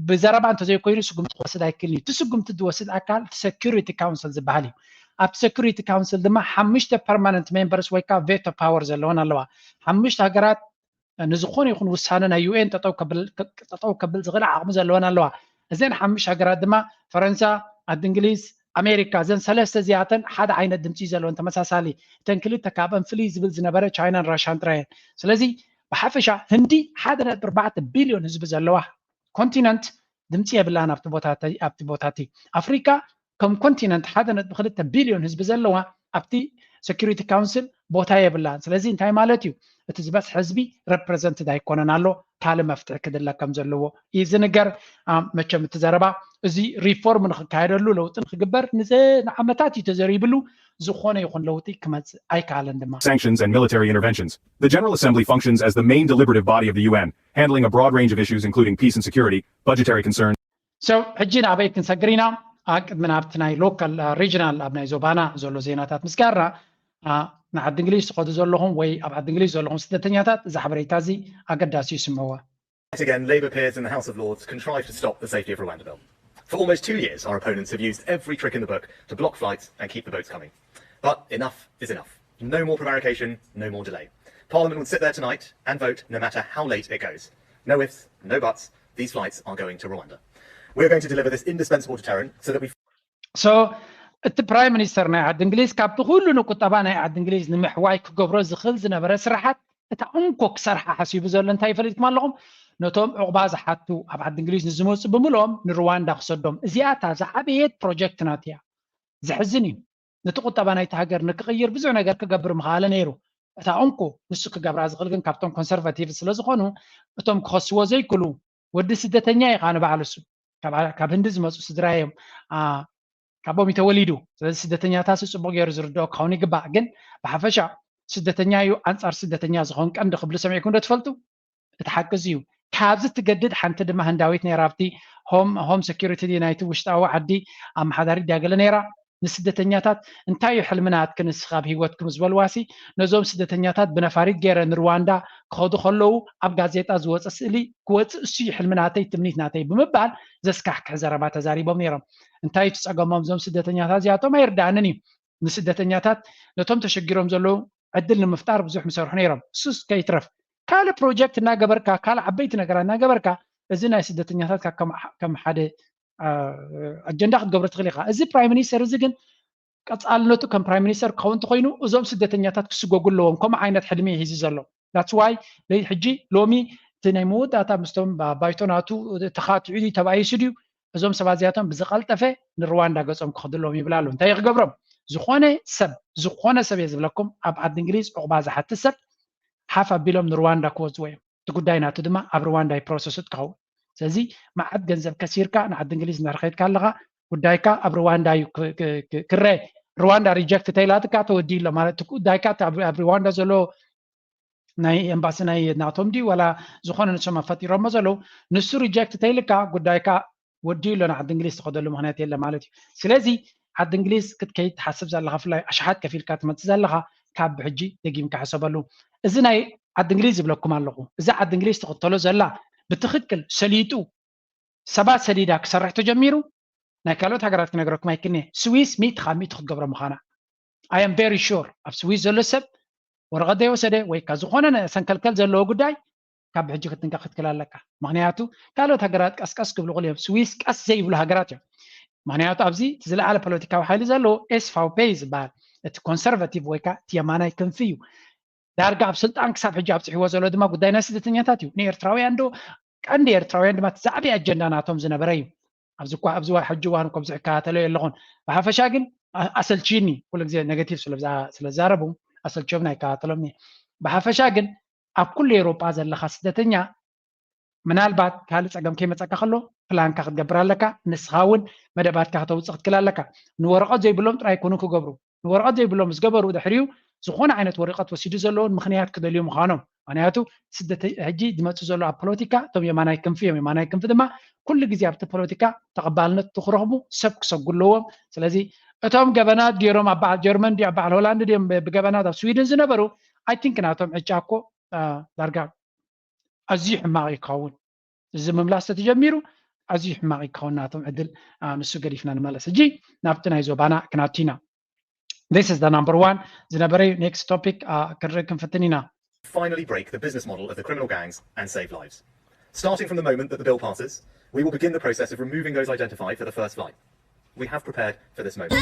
ብዘረባ እንተዘይኮይኑ ስጉምቲ ክወስድ ኣይክእልን እዩ። እቲ ስጉምቲ ዝወስድ ኣካል እቲ ሴኩሪቲ ካውንስል ዝበሃል እዩ። ኣብቲ ሴኩሪቲ ካውንስል ድማ ሓሙሽተ ፐርማነንት ሜምበርስ ወይ ከዓ ቬቶ ፓወር ዘለወን ኣለዋ። ሓሙሽተ ሃገራት ንዝኾነ ይኹን ውሳነ ናይ ዩኤን ጠጠው ከብል ዝኽእል ዓቕሚ ዘለወን ኣለዋ። እዘን ሓሙሽተ ሃገራት ድማ ፈረንሳ፣ ዓዲ እንግሊዝ፣ ኣሜሪካ። እዘን ሰለስተ እዚኣተን ሓደ ዓይነት ድምፂ ዘለወን ተመሳሳሊ። እተን ክልተ ካብአን ፍልይ ዝብል ዝነበረ ቻይናን ራሻን ጥራየን። ስለዚ ብሓፈሻ ህንዲ ሓደ ነጥቢ ኣርባዕተ ቢልዮን ህዝቢ ዘለዋ ኮንቲነንት ድምፂ የብላን ኣብቲ ቦታ እቲ ኣፍሪካ ከም ኮንቲነንት ሓደ ነጥቢ ክልተ ቢልዮን ህዝቢ ዘለዋ ኣብቲ ሴኩሪቲ ካውንስል ቦታ የብላን። ስለዚ እንታይ ማለት እዩ? እቲ ዝበዝሐ ህዝቢ ሬፕሬዘንትድ ኣይኮነን ኣሎ። ካልእ መፍትሒ ክድለ ከም ዘለዎ እዩ ዝንገር። መቸም እቲ ዘረባ እዚ ሪፎርም ንክካየደሉ ለውጢ ንክግበር ንዓመታት እዩ ተዘሪብሉ። ዝኾነ ይኹን ለውጢ ክመፅእ ኣይከኣለን ድማ። Sanctions and military interventions. The General Assembly functions as the main deliberative body of the U N, handling a broad range of issues including peace and security, budgetary concerns, So ሕጂ ንኣበይ ክንሰግር ኢና? ቅድሚ ናብቲ ናይ ሎካል ሪጅናል ኣብ ናይ ዞባና ዘሎ ዜናታት ምስጋርና ንዓዲ እንግሊዝ ትኸዱ ዘለኹም ወይ ኣብ ዓዲ እንግሊዝ ዘለኹም ስደተኛታት እዚ ሓበሬታ እዚ ኣገዳሲ እዩ ስምዕዋ። Yet again, Labour peers in the House of Lords contrived to stop the Safety of Rwanda bill. For almost two years, our opponents have used every trick in the book to block flights and keep the boats coming. But enough is enough. No more prevarication, no more delay. Parliament will sit there tonight and vote no matter how late it goes. No ifs, no buts, these flights are going to Rwanda. We're going to deliver this indispensable deterrent so that we so እቲ ፕራይም ሚኒስተር ናይ ዓዲ እንግሊዝ ካብቲ ኩሉ ንቁጠባ ናይ ዓዲ እንግሊዝ ንምሕዋይ ክገብሮ ዝኽእል ዝነበረ ስራሓት እታ እንኮ ክሰርሓ ሓሲቡ ዘሎ እንታይ ይፈልጥኩም ኣለኹም? ነቶም ዕቑባ ዝሓቱ ኣብ ዓዲ እንግሊዝ ንዝመፁ ብምልኦም ንሩዋንዳ ክሰዶም። እዚኣ እታ ዝዓበየት ፕሮጀክት ናት እያ። ዘሕዝን እዩ። ነቲ ቁጠባ ናይቲ ሃገር ንክቕይር ብዙሕ ነገር ክገብር ምኽኣለ ነይሩ። እታ እንኮ ንሱ ክገብራ ዝኽእል ግን ካብቶም ኮንሰርቫቲቭ ስለዝኾኑ እቶም ክኸስዎ ዘይክሉ ወዲ ስደተኛ ኢኻ ንባዕሉ እሱ ካብ ህንዲ ዝመፁ ስድራ እዮም። ካቦም ተወሊዱ። ስለዚ ስደተኛታት ጽቡቕ ገይሩ ዝርድኦ ክኸውን ይግባእ። ግን ብሓፈሻ ስደተኛ እዩ ኣንጻር ስደተኛ ዝኾን ቀንዲ ክብሉ ሰሚዕኩም ዶ ትፈልጡ? እቲ ሓቂ እዚ እዩ። ካብዚ ትገድድ ሓንቲ ድማ ህንዳዊት ነይራ ኣብቲ ሆም ሰኪሪቲ ናይቲ ውሽጣዊ ዓዲ ኣመሓዳሪ ድያ ገለ ነይራ። ንስደተኛታት እንታይ እዩ ሕልሚ ናትኪ ንስኺ ኣብ ህይወትኪ ምስ በልዋሲ ነዞም ስደተኛታት ብነፋሪት ገይረ ንሩዋንዳ ክኸዱ ከለዉ ኣብ ጋዜጣ ዝወፀ ስእሊ ክወፅእ እሱ እዩ ሕልሚ ናተይ ትምኒት ናተይ ብምባል ዘስካሕክሕ ዘረባ ተዛሪቦም ነይሮም። እንታይ እቲ ጸገሞም እዞም ስደተኛታት እዚኣቶም ኣይርዳእንን እዩ። ንስደተኛታት ነቶም ተሸጊሮም ዘለዉ ዕድል ንምፍጣር ብዙሕ ምሰርሑ ነይሮም። እሱስ ከይትረፍ ካልእ ፕሮጀክት እናገበርካ ካልእ ዓበይቲ ነገራት እናገበርካ እዚ ናይ ስደተኛታት ካብ ከም- ከም ሓደ ኣጀንዳ ክትገብሮ ትኽእል ኢኻ። እዚ ፕራይም ሚኒስተር እዚ ግን ቀፃልነቱ ከም ፕራይም ሚኒስተር ክኸውን እንተኮይኑ እዞም ስደተኛታት ክስጎጉ ኣለዎም። ከምኡ ዓይነት ሕልሚ እዩ ሒዙ ዘሎ። That's why ሕጂ ሎሚ እቲ ናይ መወዳእታ ምስቶም ባይቶ ናቱ ተኻትዑ ድዩ ተባኢሱ ድዩ እዞም ሰባት እዚኣቶም ብዝቐልጠፈ ንሩዋንዳ ገፆም ክኸዱ ኣለዎም ይብል ኣሎ። እንታይ ክገብሮም? ዝኾነ ሰብ ዝኾነ ሰብ እየ ዝብለኩም ኣብ ዓዲ እንግሊዝ ዕቑባ ዝሓትት ሰብ ሓፍ ኣቢሎም ንሩዋንዳ ክወፅዎ እዮም። እቲ ጉዳይ ናቱ ድማ ኣብ ሩዋንዳ እዩ ፕሮሰሱ ትኸውን። ስለዚ መዓት ገንዘብ ከሲርካ ንዓዲ እንግሊዝ እንድሕር ከይድካ ኣለኻ ጉዳይካ ኣብ ሩዋንዳ እዩ ክረ ሩዋንዳ ሪጀክት ተይላትካ ተወዲኡ ኣሎ ማለት ጉዳይካ ኣብ ሩዋንዳ ዘሎ ናይ ኤምባሲ ናይ ናቶም ድዩ ዋላ ዝኾነ ንሶም ኣፈጢሮሞ ዘለዉ ንሱ ሪጀክት ተይልካ ጉዳይካ ወዲኡ ኣሎ ንዓዲ እንግሊዝ ትኸደሉ ምክንያት የለ ማለት እዩ። ስለዚ ዓዲ እንግሊዝ ክትከይድ ትሓስብ ዘለካ ብፍላይ ኣሽሓት ከፊልካ ትመፅእ ዘለካ ካብ ብሕጂ ደጊምካ ሕሰበሉ። እዚ ናይ ዓዲ እንግሊዝ ዝብለኩም ኣለኹ። እዚ ዓዲ እንግሊዝ ትኽተሎ ዘላ ብትኽክል ሰሊጡ ሰባት ሰዲዳ ክሰርሕ ተጀሚሩ ናይ ካልኦት ሃገራት ክነግረኩም ኣይክእልን እየ። ስዊስ ሚእቲ ካብ ሚእቲ ክትገብሮ ምዃና I am very sure ኣብ ስዊስ ዘሎ ሰብ ወረቐት ዘይወሰደ ወይ ካ ዝኾነ ሰንከልከል ዘለዎ ጉዳይ ካብ ብሕጂ ክትጥንቀቕ ክትክእል ኣለካ። ምክንያቱ ካልኦት ሃገራት ቀስቀስ ክብሉ ክእል እዮም። ስዊስ ቀስ ዘይብሉ ሃገራት እዮም። ምክንያቱ ኣብዚ እቲ ዝለዓለ ፖለቲካዊ ሓይሊ ዘለዎ ኤስፋውፔ እዩ ዝበሃል። እቲ ኮንሰርቫቲቭ ወይ ከዓ እቲ የማናይ ክንፊ እዩ። ዳርጋ ኣብ ስልጣን ክሳብ ሕጂ ኣብፅሕዎ ዘሎ ድማ ጉዳይ ናይ ስደተኛታት እዩ። ንኤርትራውያን ዶ ቀንዲ ኤርትራውያን ድማ እቲ ዛዕቢ ኣጀንዳ ናቶም ዝነበረ እዩ። ኣብዚ እኳ ኣብዚ ሕጂ እዋን እኮ ብዙሕ ይከታተሎ የለኹን። ብሓፈሻ ግን ኣሰልችዩኒ ኩሉ ግዜ ኔጋቲቭ ስለዝዛረቡ ኣሰልችዮም ናይ ይከታተሎም። ብሓፈሻ ግን ኣብ ኩሉ ኤውሮጳ ዘለኻ ስደተኛ ምናልባት ካልእ ጸገም ከይመጸካ ከሎ ፕላንካ ክትገብር ኣለካ። ንስኻ እውን መደባትካ ከተውፅእ ክትክል ኣለካ። ንወረቐት ዘይብሎም ጥራይ ይኮኑ ክገብሩ ንወረቐት ዘይብሎም ምስ ገበሩ ድሕሪኡ ዝኾነ ዓይነት ወረቐት ወሲዱ ዘለውን ምክንያት ክደልዩ ምዃኖም። ምክንያቱ ስደተ ሕጂ ዝመፅእ ዘሎ ኣብ ፖለቲካ እቶም የማናይ ክንፊ እዮም። የማናይ ክንፊ ድማ ኩሉ ግዜ ኣብቲ ፖለቲካ ተቐባልነት ክረኽቡ ሰብ ክሰጉ ኣለዎም። ስለዚ እቶም ገበናት ገይሮም ኣብ በዓል ጀርመን ድዩ ኣብ በዓል ሆላንድ ድዮም ብገበናት ኣብ ስዊድን ዝነበሩ I think ናቶም ዕጫ እኮ ዳርጋ ኣዝዩ ሕማቕ ይኸውን። እዚ ምምላስ ተተጀሚሩ ኣዝዩ ሕማቕ ይኸውን ናቶም ዕድል ንሱ ገዲፍና ንመለስ። ሕጂ ናብቲ ናይ ዞባና ክናቱ ኢና። This is the number one ዝነበረ እዩ። Next topic ክንርኢ ክንፍትን ኢና። Finally break the business model of the criminal gangs and save lives. Starting from the moment that the bill passes, we will begin the process of removing those identified for the first flight. We have prepared for this moment.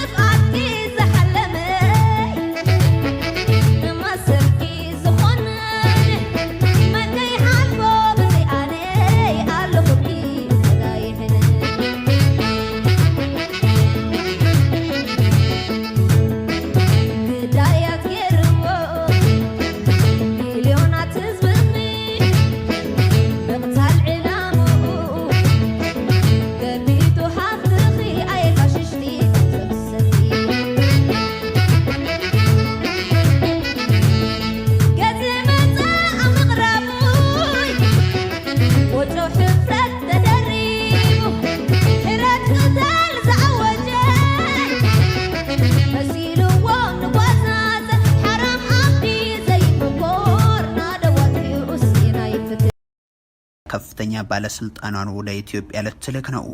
ባለስልጣናን ወደ ኢትዮጵያ ልትልክ ነው።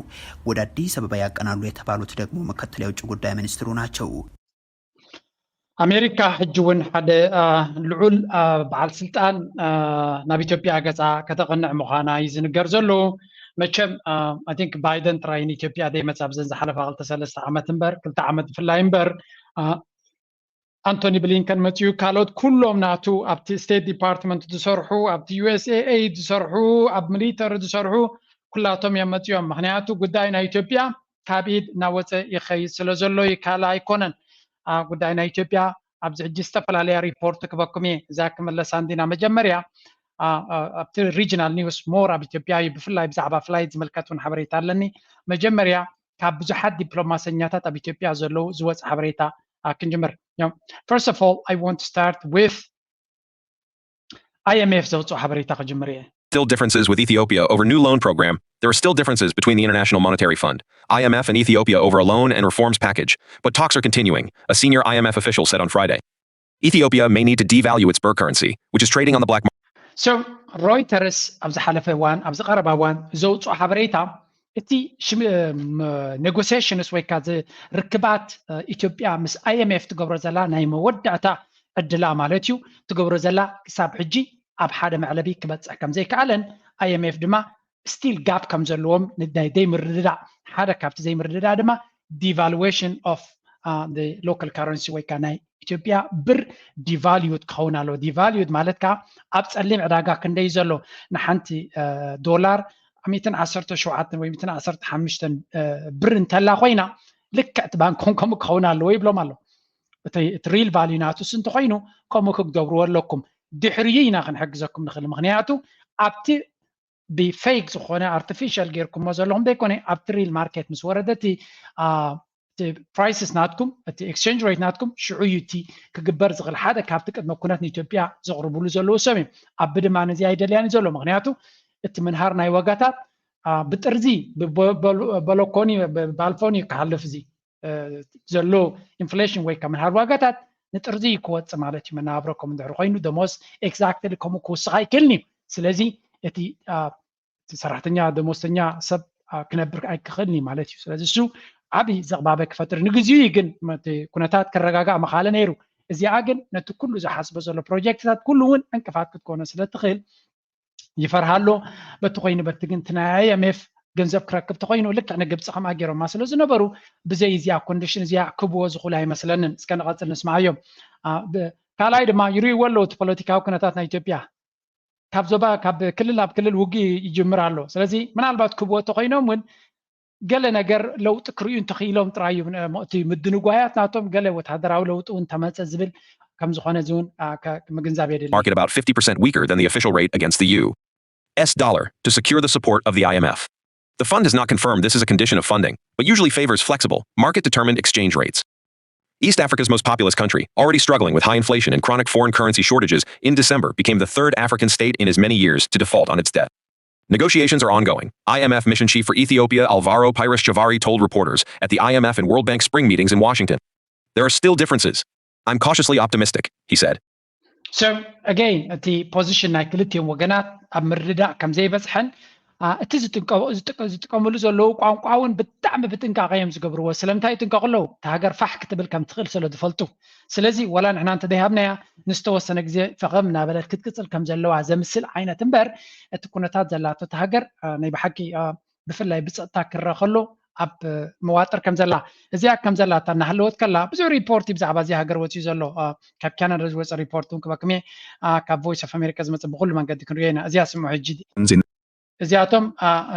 ወደ አዲስ አበባ ያቀናሉ የተባሉት ደግሞ ምክትል የውጭ ጉዳይ ሚኒስትሩ ናቸው። ኣሜሪካ ሕጂ እውን ሓደ ልዑል በዓል ስልጣን ናብ ኢትዮጵያ ገፃ ከተቕንዕ ምዃና እዩ ዝንገር ዘሎ። መቸም I think ባይደን ጥራይ ንኢትዮጵያ ዘይመፃ ኣብዘን ዝሓለፋ ክልተ ሰለስተ ዓመት እምበር ክልተ ዓመት ብፍላይ እምበር ኣንቶኒ ብሊንከን መፅኡ፣ ካልኦት ኩሎም ናቱ ኣብቲ ስቴት ዲፓርትመንት ዝሰርሑ፣ ኣብቲ ዩ ኤስ ኤ ኤይድ ዝሰርሑ፣ ኣብ ሚሊተሪ ዝሰርሑ ኩላቶም እዮም መፅኦም። ምክንያቱ ጉዳይ ናይ ኢትዮጵያ ካብ ኢድ እናወፀ ይኸይድ ስለ ዘሎ ይካል ኣይኮነን። ጉዳይ ናይ ኢትዮጵያ ኣብዚ ሕጂ ዝተፈላለያ ሪፖርት ክበኩም እየ። እዛ ክምለሳ እንዲና መጀመርያ ኣብቲ ሪጅናል ኒውስ ሞር ኣብ ኢትዮጵያ እዩ፣ ብፍላይ ብዛዕባ ፍላይት ዝምልከት እውን ሓበሬታ ኣለኒ። መጀመርያ ካብ ብዙሓት ዲፕሎማሰኛታት ኣብ ኢትዮጵያ ዘለዉ ዝወፅ ሓበሬታ ክንጅምር። First of all, I want to start with I M F ዘውፅኦ ሓበሬታ ክጅምር እየ። Still differences with Ethiopia over new loan program. There are still differences between the International Monetary Fund, I M F, and Ethiopia over a loan and reforms package, but talks are continuing, a senior I M F official said on Friday. Ethiopia may need to devalue its birr currency, which is trading on the black market. So Reuters ኣብ ዝሓለፈ እዋን ኣብዚ ቀረባ እዋን ዘውፅኦ ሓበሬታ እቲ ኔጎሲሽንስ ወይ ከዓ ርክባት ኢትዮጵያ ምስ I M F ትገብሮ ዘላ ናይ መወዳእታ ዕድላ ማለት እዩ ትገብሮ ዘላ ክሳብ ሕጂ ኣብ ሓደ መዕለቢ ክበፅሕ ከም ዘይከኣለን I M F ድማ still gap ከም ዘለዎም ናይ ዘይምርድዳእ ሓደ ካብቲ ዘይምርድዳእ ድማ devaluation of local currency ወይ ከዓ ናይ ኢትዮጵያ ብር devalued ክኸውን ኣለዎ። Devalued ማለት ከዓ ኣብ ፀሊም ዕዳጋ ክንደይ ዘሎ ንሓንቲ ዶላር ሚእትን ዓሰርተ ሸውዓተን ወይ ሚእትን ዓሰርተ ሓሙሽተን ብር እንተላ ኮይና ልክዕ እቲ ባንኮም ከምኡ ክኸውን ኣለዎ ይብሎም ኣሎ። እቲ real value ናቱስ እንተኮይኑ ከምኡ ክገብርዎ ኣለኩም። ድሕሪኡ ኢና ክንሕግዘኩም ንኽእል። ምክንያቱ ኣብቲ ብፌክ ዝኾነ ኣርቲፊሻል ጌርኩሞ ዘለኹም ዘይኮነ ኣብቲ real market ምስ ወረደ እቲ prices ናትኩም እቲ exchange rate ናትኩም ሽዑ እዩ እቲ ክግበር ዝኽእል ሓደ ካብቲ ቅድመ ኩነት ንኢትዮጵያ ዘቕርብሉ ዘለዉ ሰብ እዮም። ኣቢ ድማ ነዚ ኣይደልያን ዘሎ ምክንያቱ እቲ ምንሃር ናይ ዋጋታት ብጥርዚ በሎኮኒ ባልፎኒ ክሓልፍ እዚ ዘሎ ኢንፍሌሽን ወይ ካብ ምንሃር ዋጋታት ንጥርዚ ክወፅእ ማለት እዩ። መነባብሮኩም እንድሕር ኮይኑ ደሞዝ exactly ከምኡ ክውስኽ ኣይክእልን እዩ። ስለዚ እቲ ሰራሕተኛ ደሞዝተኛ ሰብ ክነብር ኣይክኽእልን እዩ ማለት እዩ። ስለዚ እሱ ዓብዪ ዘቕባበ ክፈጥር ንግዚኡ እዩ። ግን ኩነታት ክረጋጋእ መኻለ ነይሩ። እዚኣ ግን ነቲ ኩሉ ዝሓስቦ ዘሎ ፕሮጀክትታት ኩሉ እውን ዕንቅፋት ክትኮኖ ስለ ትኽእል ይፈርሃ ኣሎ። በቲ ኮይኑ በቲ ግን እቲ ናይ I M F ገንዘብ ክረክብ ተኮይኑ ልክዕ ንግብፂ ከምኣ ገይሮማ ስለ ዝነበሩ ብዘይ እዚኣ ኮንዲሽን እዚኣ ክብዎ ዝኽእሉ ኣይመስለንን። እስከ ንቐፅል ንስማዓዮም። ካልኣይ ድማ ይርእይዎ ኣለዉ እቲ ፖለቲካዊ ኩነታት ናይ ኢትዮጵያ ካብ ዞባ ካብ ክልል ናብ ክልል ውግእ ይጅምር ኣሎ። ስለዚ ምናልባት ክብዎ ተኮይኖም እውን ገለ ነገር ለውጢ ክርእዩ እንተኽኢሎም ጥራይ እዩ እቲ ምድንጓያት ናቶም ገለ ወታደራዊ ለውጢ እውን ተመፀ ዝብል ከም ዝኾነ እዚ እውን ምግንዛብ የድሊ። Market about fifty percent weaker than the official rate against the U S dollar to secure the support of the I M F. The fund has not confirmed this is a condition of funding, but usually favors flexible, market determined exchange rates. East Africa's most populous country, already struggling with high inflation and chronic foreign currency shortages, in December became the third African state in as many years to default on its debt. Negotiations are ongoing, I M F mission chief for Ethiopia Alvaro Pires Chavarri told reporters at the I M F and World Bank spring meetings in Washington. There are still differences. I'm cautiously optimistic, he said. So again እቲ position ናይ ክልቲኦም ወገናት ኣብ ምርድዳእ ከም ዘይበፅሐን እቲ ዝጥቀምሉ ዘለዉ ቋንቋ እውን ብጣዕሚ ብጥንቃቐ እዮም ዝገብርዎ። ስለምንታይ ይጥንቀቑ ኣለዉ? እታ ሃገር ፋሕ ክትብል ከም ትኽእል ስለ ዝፈልጡ። ስለዚ ወላ ንሕና እንተዘይሃብናያ ንዝተወሰነ ግዜ ፈኸም እናበለት ክትቅፅል ከም ዘለዋ ዘምስል ዓይነት እምበር እቲ ኩነታት ዘላቶ እታ ሃገር ናይ ብሓቂ ብፍላይ ብፀጥታ ክረአ ከሎ ኣብ መዋጥር ከም ዘላ እዚኣ ከም ዘላ እታ እናሃለወት ከላ ብዙሕ ሪፖርት ብዛዕባ እዚ ሃገር ወፂኡ ዘሎ ካብ ካናዳ ዝወፀ ሪፖርት እውን ክበክሜ ካብ ቮይስ ኦፍ ኣሜሪካ ዝመፀ ብኩሉ መንገዲ ክንሪኦ ኢና። እዚኣ ስምዑ ሕጂ እዚኣቶም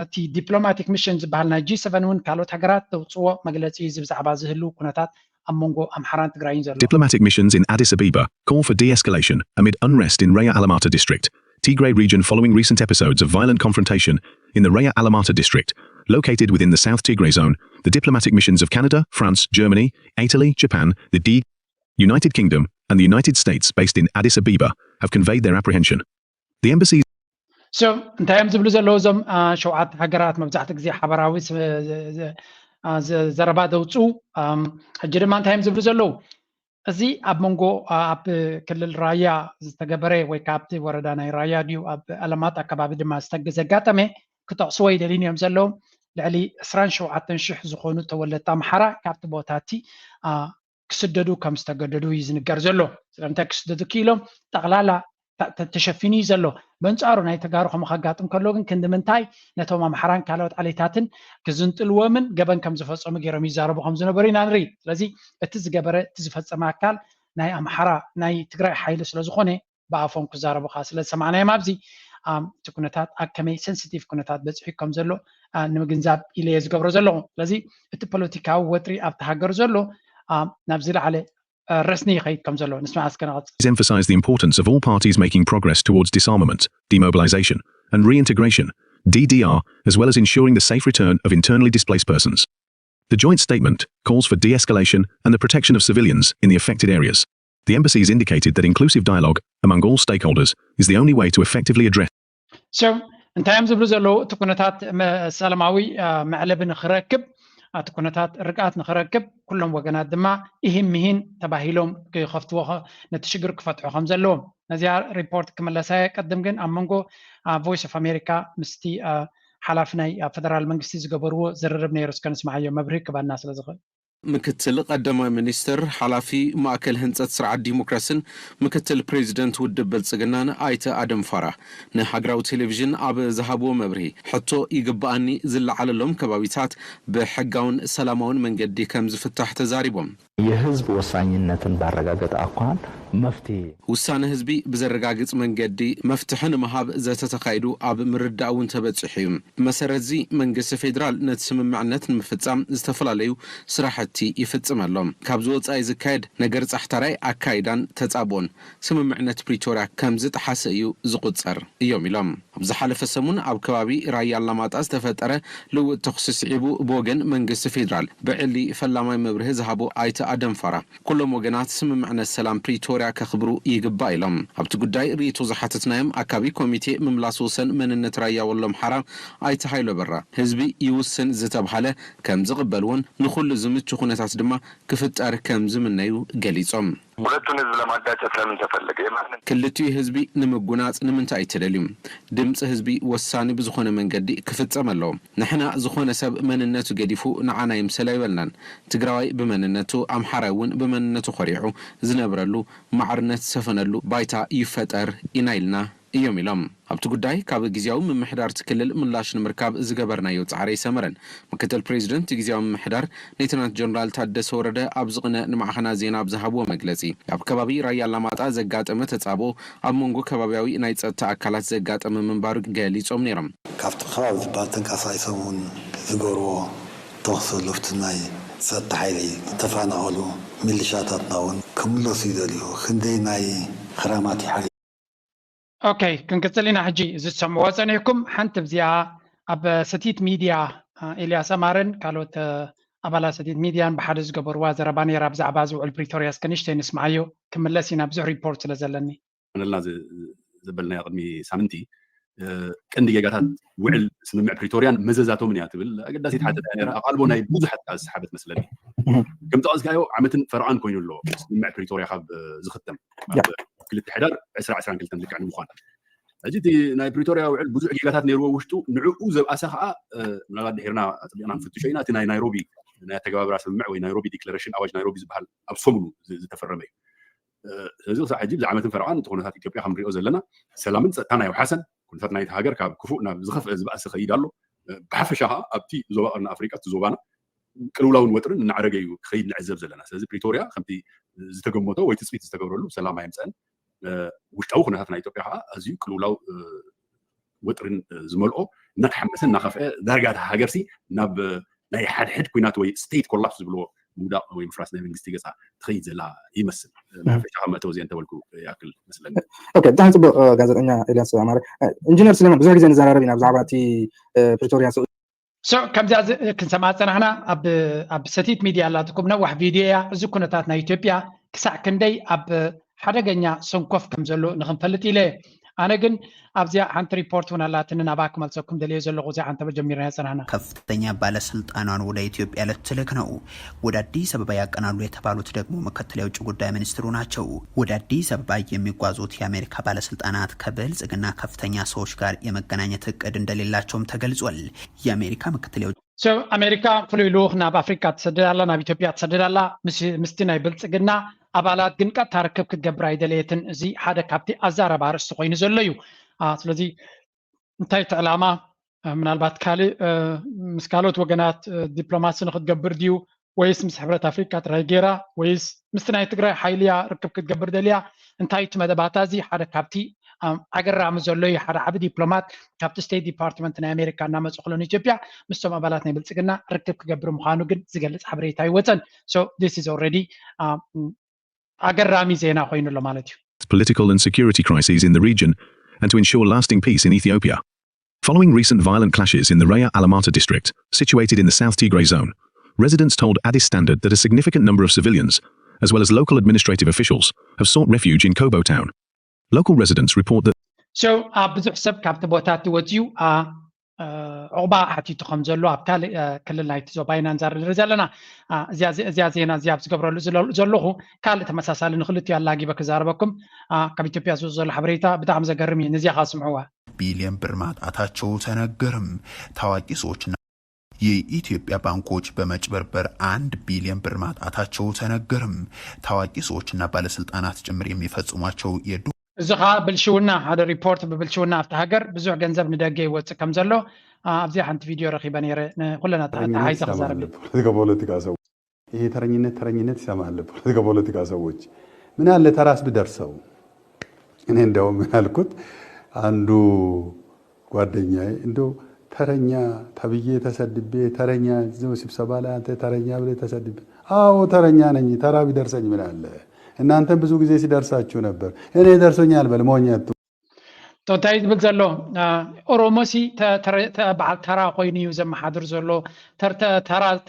እቲ ዲፕሎማቲክ ሚሽን ዝበሃል ናይ ጂ ሰቨን እውን ካልኦት ሃገራት ዘውፅዎ መግለፂ እዩ እዚ ብዛዕባ ዝህልው ኩነታት ኣብ መንጎ ኣምሓራን ትግራይን ዘሎ። Diplomatic missions in Addis Ababa call for de-escalation amid unrest in Raya Alamata district, Tigray region following recent episodes of violent confrontation in the Raya Alamata district, located within the South Tigray zone. The diplomatic missions of Canada, France, Germany, Italy, Japan, the D United Kingdom, and the United States based in Addis Ababa have conveyed their apprehension. The embassies So እንታይ እዮም ዝብሉ ዘለዉ እዞም ሸውዓተ ሃገራት መብዛሕትኡ ግዜ ሓበራዊ ዘረባ ዘውፅኡ። ሕጂ ድማ እንታይ እዮም ዝብሉ ዘለዉ? እዚ ኣብ መንጎ ኣብ ክልል ራያ ዝተገበረ ወይ ካብቲ ወረዳ ናይ ራያ ድዩ ኣብ ኣለማጣ ኣከባቢ ድማ ዝተግ ዘጋጠመ ክጠቕስዎ ይደልዩን እዮም ዘለዉ። ልዕሊ ዕስራን ሸውዓተን ሽሕ ዝኾኑ ተወለድቲ ኣምሓራ ካብቲ ቦታ እቲ ክስደዱ ከም ዝተገደዱ እዩ ዝንገር ዘሎ። ስለምንታይ ክስደዱ ክኢሎም? ጠቕላላ ተሸፊኑ እዩ ዘሎ። በንጻሩ ናይ ተጋሩ ከምኡ ከጋጥም ከሎ ግን ክንዲ ምንታይ ነቶም ኣምሓራን ካልኦት ዓሌታትን ክዝንጥልዎምን ገበን ከም ዝፈጸሙ ገይሮም ይዛረቡ ከም ዝነበሩ ኢና ንርኢ። ስለዚ እቲ ዝገበረ እቲ ዝፈጸመ ኣካል ናይ ኣምሓራ ናይ ትግራይ ሓይሊ ስለ ዝኾነ ብኣፎም ክዛረቡ ከዓ ስለ ዝሰማዕናዮም ኣብዚ እቲ ኩነታት ኣብ ከመይ ሴንሲቲቭ ኩነታት በፂሑ ከም ዘሎ ንምግንዛብ ኢለ እየ ዝገብሮ ዘለኹ። ስለዚ እቲ ፖለቲካዊ ወጥሪ ኣብቲ ሃገር ዘሎ ናብ ዝለዓለ ረስኒ ይኸይድ ከም ዘሎ ንስማዕ እስከ ንቐፅል። Emphasized the importance of all parties making progress towards disarmament, demobilization, and reintegration, D D R, as well as ensuring the safe return of internally displaced persons. The joint statement calls for de-escalation and the protection of civilians in the affected areas. The embassies indicated that inclusive dialogue among all stakeholders is the only way to effectively address So እንታይ እዮም ዝብሉ ዘለዉ? እቲ ኩነታት ሰላማዊ መዕለቢ ንክረክብ፣ እቲ ኩነታት ርግኣት ንክረክብ ኩሎም ወገናት ድማ ኢሂን ምሂን ተባሂሎም ክኸፍትዎ፣ ነቲ ሽግር ክፈትሑ ከም ዘለዎም ነዚኣ ሪፖርት ክምለሳ እየ። ቅድም ግን ኣብ መንጎ ቮይስ ኦፍ ኣሜሪካ ምስቲ ሓላፊ ናይ ፌደራል መንግስቲ ዝገበርዎ ዝርርብ ነይሩ። እስከ ንስማዓዮ፣ መብርሂ ክባና ስለ ዝኽእል። ምክትል ቀዳማይ ሚኒስትር ሓላፊ ማእከል ህንጸት ስርዓት ዲሞክራስን ምክትል ፕሬዚደንት ውድብ ብልጽግናን ኣይተ ኣደም ፋራህ ንሃገራዊ ቴሌቪዥን ኣብ ዝሃብዎ መብርሂ፣ ሕቶ ይግብኣኒ ዝለዓለሎም ከባቢታት ብሕጋውን ሰላማውን መንገዲ ከም ዝፍታሕ ተዛሪቦም። የህዝብ ወሳኝነትን ባረጋገጠ ኣኳን መፍትሄ ውሳነ ህዝቢ ብዘረጋግጽ መንገዲ መፍትሒ ንምሃብ ዘተ ተኻይዱ ኣብ ምርዳእ እውን ተበጺሑ እዩ። ብመሰረት እዚ መንግስቲ ፌዴራል ነቲ ስምምዕነት ንምፍጻም ዝተፈላለዩ ስራሕቲ ይፍጽም ኣሎ። ካብዚ ወጻኢ ዝካየድ ነገር ጻሕታራይ ኣካይዳን ተጻብኦን ስምምዕነት ፕሪቶርያ ከም ዝጠሓሰ እዩ ዝቑጸር እዮም ኢሎም። ኣብ ዝሓለፈ ሰሙን ኣብ ከባቢ ራያ ኣላማጣ ዝተፈጠረ ልውጥ ተኹሲ ስዒቡ ብወገን መንግስቲ ፌዴራል ብዕሊ ፈላማይ መብርሂ ዝሃቡ ኣይተ ኣደም ፋራ ኩሎም ወገናት ስምምዕነት ሰላም ፕሪቶርያ ከኽብሩ ይግባእ ኢሎም። ኣብቲ ጉዳይ ርእይቶ ዝሓተትናዮም ኣካቢ ኮሚቴ ምምላስ ወሰን መንነት ራያ ወሎም ሓራ ኣይተ ሃይሎ በራ ህዝቢ ይውስን ዝተብሃለ ከም ዝቕበልዎን ንኹሉ ዝምቹ ኩነታት ድማ ክፍጠር ከም ዝምነዩ ገሊጾም። ሁለቱን ህዝብ ለማጋጨት ለምን ተፈለገ? የማንን ክልቲኡ ህዝቢ ንምጉናጽ ንምንታይ እዩ ተደልዩ? ድምፂ ህዝቢ ወሳኒ ብዝኾነ መንገዲ ክፍጸም ኣለዎ። ንሕና ዝኾነ ሰብ መንነቱ ገዲፉ ንዓና ይምሰል ኣይበልናን። ትግራዋይ ብመንነቱ፣ ኣምሓራይ እውን ብመንነቱ ኮሪዑ ዝነብረሉ፣ ማዕርነት ዝሰፈነሉ ባይታ ይፈጠር ኢና ኢልና እዮም ኢሎም። ኣብቲ ጉዳይ ካብ ግዝያዊ ምምሕዳር እቲ ክልል ምላሽ ንምርካብ ዝገበርናዮ ጻዕሪ ኣይሰመረን። ምክትል ፕሬዚደንት ግዝያዊ ምምሕዳር ሌተናንት ጀነራል ታደሰ ወረደ ኣብዚ ቅነ ንማዕኸናት ዜና ኣብ ዝሃብዎ መግለጺ፣ ኣብ ከባቢ ራያ ኣላማጣ ዘጋጠመ ተጻብኦ ኣብ መንጎ ከባብያዊ ናይ ጸጥታ ኣካላት ዘጋጠመ ምንባሩ ገሊጾም ነይሮም። ካብቲ ከባቢ ዝበሃል ተንቀሳቒሶም እውን ዝገብርዎ ተኹሲ ልፍቲ ናይ ጸጥታ ሓይሊ ተፈናቐሉ ሚሊሻታትና እውን ክምለሱ ይደልዩ። ክንደይ ናይ ክራማት ይሓልዩ። ኦኬ፣ ክንቅጽል ኢና። ሕጂ እዚ ትሰምዕዎ ጸኒሕኩም ሓንቲ ብዚኣ ኣብ ሰቲት ሚድያ ኤልያስ ኣማረን ካልኦት ኣባላት ሰቲት ሚድያን ብሓደ ዝገበርዋ ዘረባ ነይራ ብዛዕባ እዚ ውዕል ፕሪቶርያ። እስከ ንእሽተይ ንስምዓዮ፣ ክምለስ ኢና ብዙሕ ሪፖርት ስለ ዘለኒ። ነልና ዘበልናዮ ቅድሚ ሳምንቲ ቀንዲ ጌጋታት ውዕል ስምምዕ ፕሪቶርያን መዘዛቶምን እያ ትብል ኣገዳሲት ሓተታ እያ ነይራ። ኣቓልቦ ናይ ብዙሓት ከኣ ዝሰሓበት መስለኒ። ከም ጠቐስካዮ ዓመትን ፈረቓን ኮይኑ ኣሎ ስምምዕ ፕሪቶርያ ካብ ዝኽተም። ኣብ ክልተ ሕዳር ዕስራ ዕስራን ክልተን ልክዕ ንምዃን። ሕጂ እቲ ናይ ፕሪቶርያ ውዕል ብዙሕ ጌጋታት ነይርዎ ውሽጡ፣ ንዕኡ ዘብኣሰ ከኣ ምናልባት ድሒርና ኣጸቢቕና ክንፍትሾ ኢና። እቲ ናይ ናይሮቢ ናይ ኣተገባብራ ስምምዕ ወይ ናይሮቢ ዲክለሬሽን ኣዋጅ ናይሮቢ ዝበሃል ኣብ ሰሙኑ ዝተፈረመ እዩ። ስለዚ ክሳብ ሕጂ ብዚ ዓመትን ፈረቓን እቲ ኩነታት ኢትዮጵያ ከም ንሪኦ ዘለና ሰላምን ጸጥታን ኣይውሓሰን። ኩነታት ናይቲ ሃገር ካብ ክፉእ ናብ ዝኸፍአ ዝበኣሰ ይኸይድ ኣሎ። ብሓፈሻ ከኣ ኣብቲ ዞባ ቀርኒ ኣፍሪቃ፣ እቲ ዞባና ቅልውላውን ወጥርን እናዕረገ እዩ ክኸይድ ንዕዘብ ዘለና። ስለዚ ፕሪቶርያ ከምቲ ዝተገመቶ ወይ ትጽቢት ዝተገብረሉ ሰላም ኣየምጸአን። ውሽጣዊ ኩነታት ናይ ኢትዮጵያ ከኣ ኣዝዩ ቅልውላው ወጥርን ዝመልኦ እናተሓመሰ እናኸፍአ ዳርጋ እታ ሃገርሲ ናብ ናይ ሓድሕድ ኩናት ወይ ስቴት ኮላፕስ ዝብልዎ ምውዳቕ ወይ ምፍራስ ናይ መንግስቲ ገጻ ትኸይድ ዘላ ይመስል። ብሓፈሻ ካብ መእተዊ እዚአ እንተበልኩ ይኣክል መስለኒ። ኦኬ፣ ብጣዕሚ ጽቡቕ ጋዜጠኛ ኤልያስ ኣማረ። ኢንጂነር ስሌማን ብዙሕ ግዜ ንዘራረብ ኢና ብዛዕባ እቲ ፕሪቶርያ ስቕ ስዕ ከምዚኣ ክንሰምዓ ዝጸናሕና ኣብ ሰቲት ሚድያ ኣላትኩም ነዋሕ ቪድዮ እያ። እዚ ኩነታት ናይ ኢትዮጵያ ክሳዕ ክንደይ ኣብ ሓደገኛ ሰንኮፍ ከም ዘሎ ንክንፈልጥ ኢለ ኣነ ግን ኣብዚኣ ሓንቲ ሪፖርት እውን ኣላትኒ፣ ናባ ክመልሰኩም ደልየ ዘለኹ፣ እዚኣ ሓንቲ ጀሚርና ጸናሕና። ከፍተኛ ባለስልጣናን ወደ ኢትዮጵያ ልትልክ ነው። ወደ አዲስ አበባ ያቀናሉ የተባሉት ደግሞ ምክትል የውጭ ጉዳይ ሚኒስትሩ ናቸው። ወደ አዲስ አበባ የሚጓዙት የአሜሪካ ባለስልጣናት ከብልጽግና ከፍተኛ ሰዎች ጋር የመገናኘት እቅድ እንደሌላቸውም ተገልጿል። የአሜሪካ ምክትል የውጭ So ኣሜሪካ ፍሉይ ልኡኽ ናብ ኣፍሪካ ትሰድድ ኣላ፣ ናብ ኢትዮጵያ ትሰድድ ኣላ። ምስ- ምስቲ ናይ ብልጽግና ኣባላት ግን ቀጥታ ርክብ ክትገብር ኣይደለየትን። እዚ ሓደ ካብቲ ኣዛረባ ኣርእስቲ ኮይኑ ዘሎ እዩ። አ፣ ስለዚ እንታይ እቲ ዕላማ? አ፣ ምናልባት ካልእ አ፣ ምስ ካልኦት ወገናት አ፣ ዲፕሎማሲ ንክትገብር ድዩ ወይስ ምስ ሕብረት ኣፍሪካ ጥራይ ገይራ ወይስ ምስቲ ናይ ትግራይ ሓይሊ እያ ርክብ ክትገብር ደልያ? እንታይ እቲ መደባታ? እዚ ሓደ ካብቲ አ፣ ኣገራሚ ዘሎ እዩ። ሓደ ዓቢ ዲፕሎማት ካብቲ ስቴት ዲፓርትመንት ናይ ኣሜሪካ እናመፁ ክሎ ንኢትዮጵያ ምስቶም ኣባላት ናይ ብልፅግና ርክብ ክገብር ምዃኑ ግን ዝገልፅ ሓበሬታ ኣይወፀን። So this is already አ፣ ኣገራሚ ዜና ኮይኑ ኣሎ ማለት እዩ። political and security crises in the region and to ensure lasting peace in Ethiopia. Following recent violent clashes in the Raya Alamata district, situated in the South Tigray zone, residents told Addis Standard that a significant number of civilians, as well as local administrative officials, have sought refuge in Kobo town. Local residents report that So ኣብ ብዙሕ ሰብ ካብቲ ቦታ እቲ ወፅዩ አ፣ አ፣ ዕቑባ ሓቲቱ ከም ዘሎ ኣብ ካልእ አ፣ ክልል ናይቲ ዞባ ኢና ንዛረብ ንርኢ ዘለና። አ፣ እዚኣ እዚኣ ዜና እዚኣ ኣብ ዝገብረሉ ዝለ- ዘለኹ ካልእ ተመሳሳሊ ንክልቲኡ ኣላጊበ ክዛረበኩም አ፣ ካብ ኢትዮጵያ ዝወፅ ዘሎ ሓበሬታ ብጣዕሚ ዘገርም እዩ። ነዚኣ ከዓ ስምዕዋ። ቢሊዮን ብር ማጣታቸው ተነገርም። ታዋቂ ሰዎችና የኢትዮጵያ ባንኮች በመጭበርበር አንድ ቢሊዮን ብር ማጣታቸው ተነገርም። ታዋቂ ሰዎችና ባለስልጣናት ጭምር የሚፈጽሟቸው የዱ እዚ ከዓ ብልሽውና ሓደ ሪፖርት ብብልሽውና ኣብቲ ሃገር ብዙሕ ገንዘብ ንደገ ይወፅእ ከም ዘሎ አ፣ ኣብዚኣ ሓንቲ ቪድዮ ረኪበ ነይረ ንኩለና ተሓይዘ ክዛረብ ፖለቲካ ሰው ይሄ ተረኝነት ተረኝነት ይሰማል። ፖለቲካ ፖለቲካ ሰዎች ምን አለ ተራስ ብደርሰው እኔ እንደው ምን አልኩት አንዱ ጓደኛዬ እንደው ተረኛ ተብዬ ተሰድቤ ተረኛ እዚሁ ስብሰባ ላይ አንተ ተረኛ ብለህ ተሰድቤ አዎ ተረኛ ነኝ ተራ ቢደርሰኝ ምን አለ እናንተም ብዙ ጊዜ ሲደርሳችሁ ነበር እኔ ደርሶኛል በል ሞኝ አትሁን እንታይ ዝብል ዘሎ ኦሮሞሲ በዓል ተራ ኮይኑ እዩ ዘመሓድር ዘሎ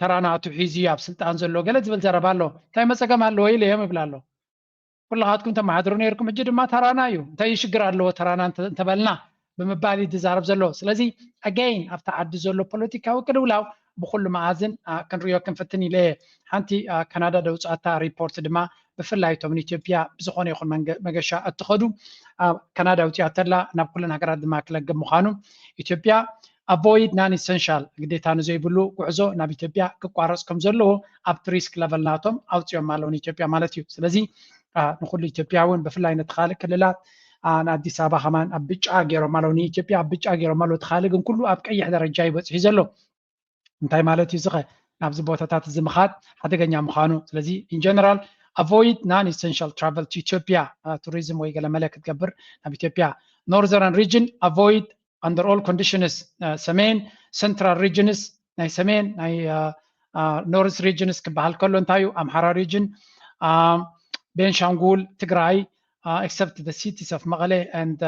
ተራ ናቱ ሒዙ እዩ ኣብ ስልጣን ዘሎ ገለ ዝብል ዘረባ ኣሎ እንታይ መፀገም ኣለዎ ኢለ እዮም ይብል ኣሎ ኩልኻትኩም ተመሓድሩ ነርኩም ሕጂ ድማ ተራና እዩ እንታይ ሽግር ኣለዎ ተራና እንተበልና ብምባል እዩ ዝዛረብ ዘሎ ስለዚ again ኣብቲ ዓዲ ዘሎ ፖለቲካዊ ቅልውላው ብኩሉ መኣዝን ክንሪኦ ክንፍትን ኢለ ሓንቲ ካናዳ ደውፃታ ሪፖርት ድማ ብፍላይ እቶም ንኢትዮጵያ ብዝኾነ ይኹን መገሻ እትኸዱ ካናዳ ውፅኣ ተላ ናብ ኩለን ሃገራት ድማ ክለግብ ምዃኑ ኢትዮጵያ avoid non essential ግዴታ ንዘይብሉ ጉዕዞ ናብ ኢትዮጵያ ክቋረፅ ከም ዘለዎ ኣብቲ risk level ናቶም ኣውፅኦም ኣለዉ ንኢትዮጵያ ማለት እዩ ስለዚ ንኩሉ ኢትዮጵያ እውን ብፍላይ ነቲ ካልእ ክልላት ንኣዲስ ኣበባ ከማን ኣብ ብጫ ገይሮም ኣለዉ ንኢትዮጵያ ኣብ ብጫ ገይሮም ኣለዉ እቲ ካልእ ግን ኩሉ ኣብ ቀይሕ ደረጃ ይበፅሑ ዘሎ እንታይ ማለት እዩ ዝኸ ናብዚ ቦታታት እዚ ምኻድ ሓደገኛ ምዃኑ ስለዚ in general avoid non essential travel to ኢትዮጵያ tourism ወይ ገለመለ ክትገብር ናብ ኢትዮጵያ northern region avoid under all conditions ሰሜን central regions ናይ ሰሜን ናይ north regions ክበሃል ከሎ እንታይ እዩ ኣምሓራ region ቤንሻንጉል ትግራይ except the cities of መቐለ and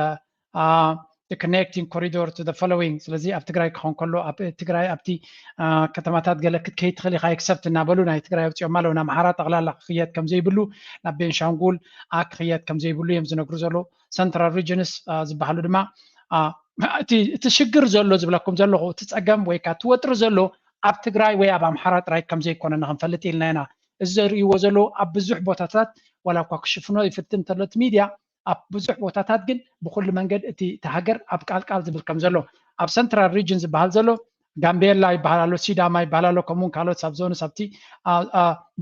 connecting corridor to the following ስለዚ ኣብ ትግራይ ክኸውን ከሎ ኣብ ትግራይ ኣብቲ ከተማታት ገለ ክትከይድ ትኽእል ኢኻ except እናበሉ ናይ ትግራይ ኣውፅኦም ኣለዉ ንኣምሓራ ጠቕላላ ክኽየድ ከም ዘይብሉ ናብ ቤንሻንጉል ክኽየድ ከም ዘይብሉ እዮም ዝነግሩ ዘለዉ central regions ዝበሃሉ ድማ እቲ ሽግር ዘሎ ዝብለኩም ዘለኹ እቲ ፀገም ወይ ከዓ እቲ ወጥሪ ዘሎ ኣብ ትግራይ ወይ ኣብ ኣምሓራ ጥራይ ከም ዘይኮነ ንክንፈልጥ ኢልና ኢና እዚ ዘርእይዎ ዘለዉ ኣብ ብዙሕ ቦታታት ዋላ እኳ ክሽፍኖ ይፍትን እንተሎ እቲ ሚድያ ኣብ ብዙሕ ቦታታት ግን ብኩሉ መንገድ እቲ እቲ ሃገር ኣብ ቃልቃል ዝብል ከም ዘሎ ኣብ central region ዝበሃል ዘሎ ጋምቤላ ይበሃል ኣሎ ሲዳማ ይበሃል ኣሎ ከምኡውን ካልኦት ሳብ ዞንስ ኣብቲ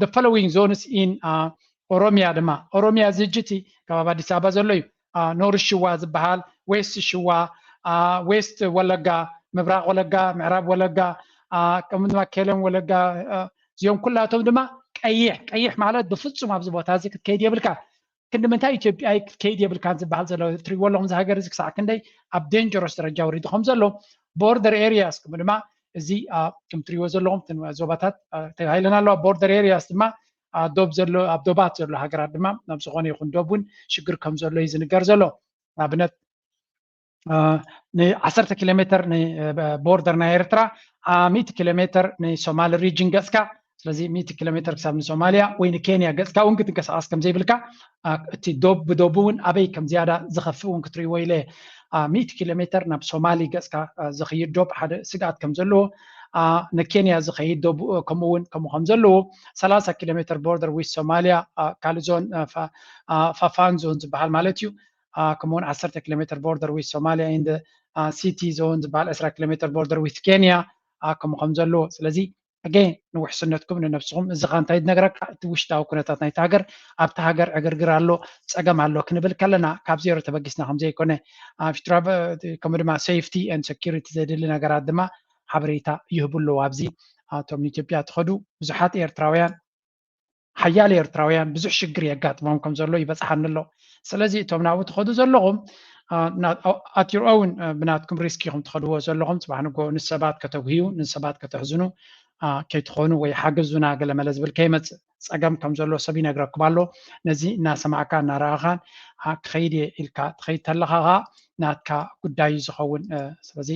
the following zones in ኦሮሚያ ድማ ኦሮሚያ እዚ ሕጂ እቲ ከባቢ ኣዲስ ኣበባ ዘሎ እዩ north ሽዋ ዝበሃል west ሽዋ west ወለጋ ምብራቕ ወለጋ ምዕራብ ወለጋ ከምኡ ድማ ኬለን ወለጋ እዚኦም ኩላቶም ድማ ቀይሕ ቀይሕ ማለት ብፍፁም ኣብዚ ቦታ እዚ ክትከይድ የብልካ ክንዲ ምንታይ ኢትዮጵያ ክትከይድ የብልካን ዝበሃል ዘሎ ትሪእዎ ኣለኹም እዚ ሃገር እዚ ክሳዕ ክንደይ ኣብ dangerous ደረጃ ወሪዱ ከም ዘሎ border areas ከምኡ ድማ እዚ ከም ትሪእዎ ዘለኹም ዞባታት ተባሂለን ኣለዋ border areas ድማ ኣብ ዶብ ዘሎ ኣብ ዶባት ዘሎ ሃገራት ድማ ናብ ዝኾነ ይኹን ዶብ እውን ሽግር ከም ዘሎ እዩ ዝንገር ዘሎ ንኣብነት ን10 ኪሎ ሜትር ን border ናይ ኤርትራ ሚእቲ ኪሎ ሜትር ንሶማሊ region ገፅካ ስለዚ ሚእቲ ኪሎ ሜትር ክሳብ ንሶማልያ ወይ ንኬንያ ገጽካ እውን ክትንቀሳቐስ ከም ዘይብልካ፣ እቲ ዶብ ብዶብ እውን ኣበይ ከም ዝያዳ ዝኸፍእ እውን ክትርእይዎ ኢለ። ሚእቲ ኪሎ ሜትር ናብ ሶማሊ ገጽካ ዝኸይድ ዶብ ሓደ ስግኣት ከም ዘለዎ፣ ንኬንያ ዝኸይድ ዶብ ከምኡ እውን ከምኡ ከም ዘለዎ፣ ሰላሳ ኪሎ ሜትር ቦርደር ዊዝ ሶማልያ፣ ካልዞን፣ ፋፋን ዞን ዝበሃል ማለት እዩ። ከምኡውን ዓሰርተ ኪሎ ሜትር ቦርደር ዊዝ ሶማልያ ኢንድ ሲቲ ዞን ዝበሃል ዕስራ ኪሎ ሜትር ቦርደር ዊዝ ኬንያ ከምኡ ከም ዘለዎ። ስለዚ ኣገይን ንውሕስነትኩም ንነብስኹም። እዚ ኸ እንታይ ዝነግረካ? እቲ ውሽጣዊ ኩነታት ናይቲ ሃገር፣ ኣብቲ ሃገር ዕግርግር ኣሎ፣ ጸገም ኣሎ ክንብል ከለና ካብ ዜሮ ተበጊስና ከም ዘይኮነ፣ ከምኡ ድማ ሴፍቲ ኤንድ ሴኪሪቲ ዘድሊ ነገራት ድማ ሓበሬታ ይህቡ ኣለዉ። ኣብዚ እቶም ንኢትዮጵያ ትኸዱ ብዙሓት ኤርትራውያን ሓያለ ኤርትራውያን ብዙሕ ሽግር የጋጥሞም ከም ዘሎ ይበጽሓኒ ኣሎ። ስለዚ እቶም ናብኡ ትኸዱ ዘለኹም፣ at your own፣ ብናትኩም ሪስክ ኢኹም ትኸድዎ ዘለኹም። ጽባሕ ንጎ ንሰባት ከተጉህዩ፣ ንሰባት ከተሕዝኑ ከይትኾኑ ወይ ሓግዙና ገለመለ ዝብል ከይመጽእ ጸገም ከም ዘሎ ሰብ ይነግረኩም ኣሎ። ነዚ እናሰማዕካ እናረኣኻን ክኸይድ እየ ኢልካ ትኸይድ ተለኻ ኸኣ ናትካ ጉዳይ እዩ ዝኸውን። ስለዚ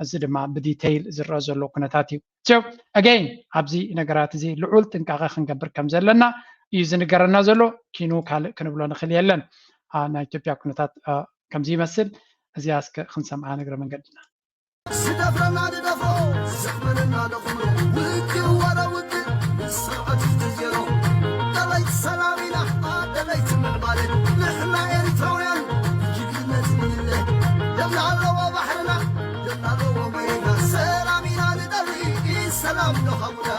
እዚ ድማ ብዲተይል ዝረአ ዘሎ ኩነታት እዩ። So again ኣብዚ ነገራት እዚ ልዑል ጥንቃቐ ክንገብር ከም ዘለና እዩ ዝንገረና ዘሎ። ኪኑ ካልእ ክንብሎ ንኽእል የለን። ናይ ኢትዮጵያ ኩነታት ከምዚ ይመስል። እዚኣ እስከ ክንሰምዓ ንግረ መንገድና። ዝደፍረና ንደፍሮ፣ ዘኽብረና ነኽብሮ፣ ውግእ ወረ ውግእ፣ ስርዓት ዜሮ። ደለይቲ ሰላም ኢና፣ ደለይቲ ምዕባለ፣ ንሕና ኤርትራውያን ብጅግንነት ንግለ። ደምና ኣለዎ ባሕርና፣ ደምና ኣለዎ መሬትና፣ ሰላም ኢና ንደሊ፣ ሰላም ንሃቡና፣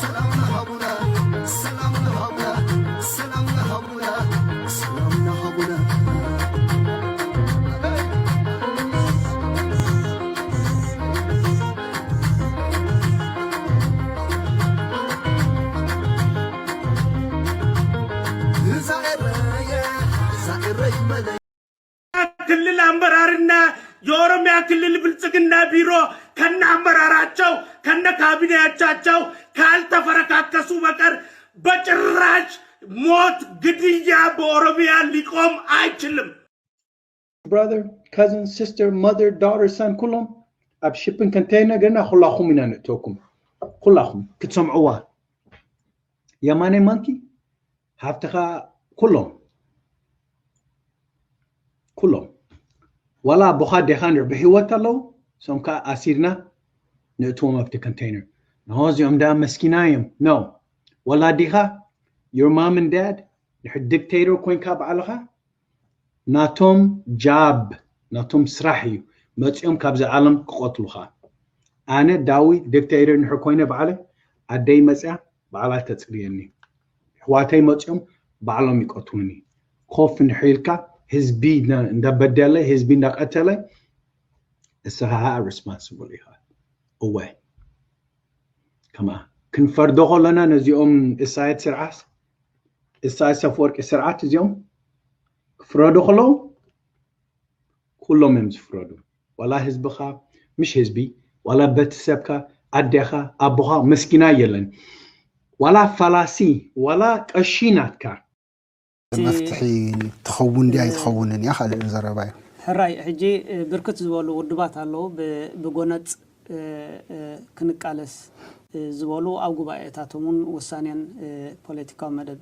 ሰላም ንሃቡና፣ ሰላም ንሃቡና፣ ሰላም ንሃቡና፣ ሰላም ንሃቡና። ክልል አመራርና የኦሮሚያ ክልል ብልጽግና ቢሮ ከነ አመራራቸው ከነ ካቢኔዎቻቸው ካልተፈረካከሱ በቀር በጭራሽ ሞት፣ ግድያ በኦሮሚያ ሊቆም አይችልም። Brother, cousin, sister, mother, daughter, son ኩሎም ኣብ ሽፕን ኮንቴይነር ገና ኩላኹም ኢና ንእተወኩም። ኩላኹም ክትሰምዕዋ። የማነ ማንኪ፣ ሃብትኻ፣ ኩሎም። ኩሎም። ዋላ ኣቦኻ ኣዴኻን ብህይወት ኣለዉ፣ እሶም ከኣ ኣሲርና ንእትዎም ኣብቲ ኮንቴይነር። No፣ እዚኦም ደኣ መስኪና እዮም። No። ዋላ ኣዴኻ፣ your mom and dad፣ ድሕሪ ዲክቴተር ኮይንካ ባዕልኻ፣ ናቶም ጃብ፣ ናቶም ስራሕ እዩ መጺኦም ካብዚ ዓለም ክቐትሉኻ። ኣነ ዳዊት ዲክቴተር እንድሕር ኮይነ ባዕለ፣ ኣደይ መጺኣ ባዕላ ተጽርየኒ። ኣሕዋተይ መጺኦም ባዕሎም ይቀትሉኒ። ኮፍ እንድሕር ኢልካ ህዝቢ እንዳ-፣ እንዳበደለ፣ ህዝቢ እንዳቀተለ፣ እስኻ ኸኣ ሪስፖንስብል ኢኻ። እወ። ከማ ክንፈርዶ ከለና ነዚኦም ኢሳያስ ስርዓት፣ ኢሳያስ ኣፈወርቂ ስርዓት እዚኦም ክፍረዱ ከለዉ ኩሎም እዮም ዝፍረዱ። ዋላ ህዝብኻ፣ ምሽ ህዝቢ፣ ዋላ ቤተሰብካ፣ ኣዴኻ፣ ኣቦኻ መስኪና የለን። ዋላ ፋላሲ፣ ዋላ ቀሺ ናትካ። መፍትሒ ትኸውን ድያ ኣይትኸውንን እያ ካልእ ዘረባ እዩ። ሕራይ፣ ሕጂ፣ እ፣ ብርክት ዝበሉ ውድባት ኣለዉ፣ ብ-፣ ብጎነጽ፣ እ፣ እ፣ ክንቃለስ፣ እ፣ ዝበሉ ኣብ ጉባኤታቶም እውን ውሳኔን፣ እ፣ ፖለቲካዊ መደብ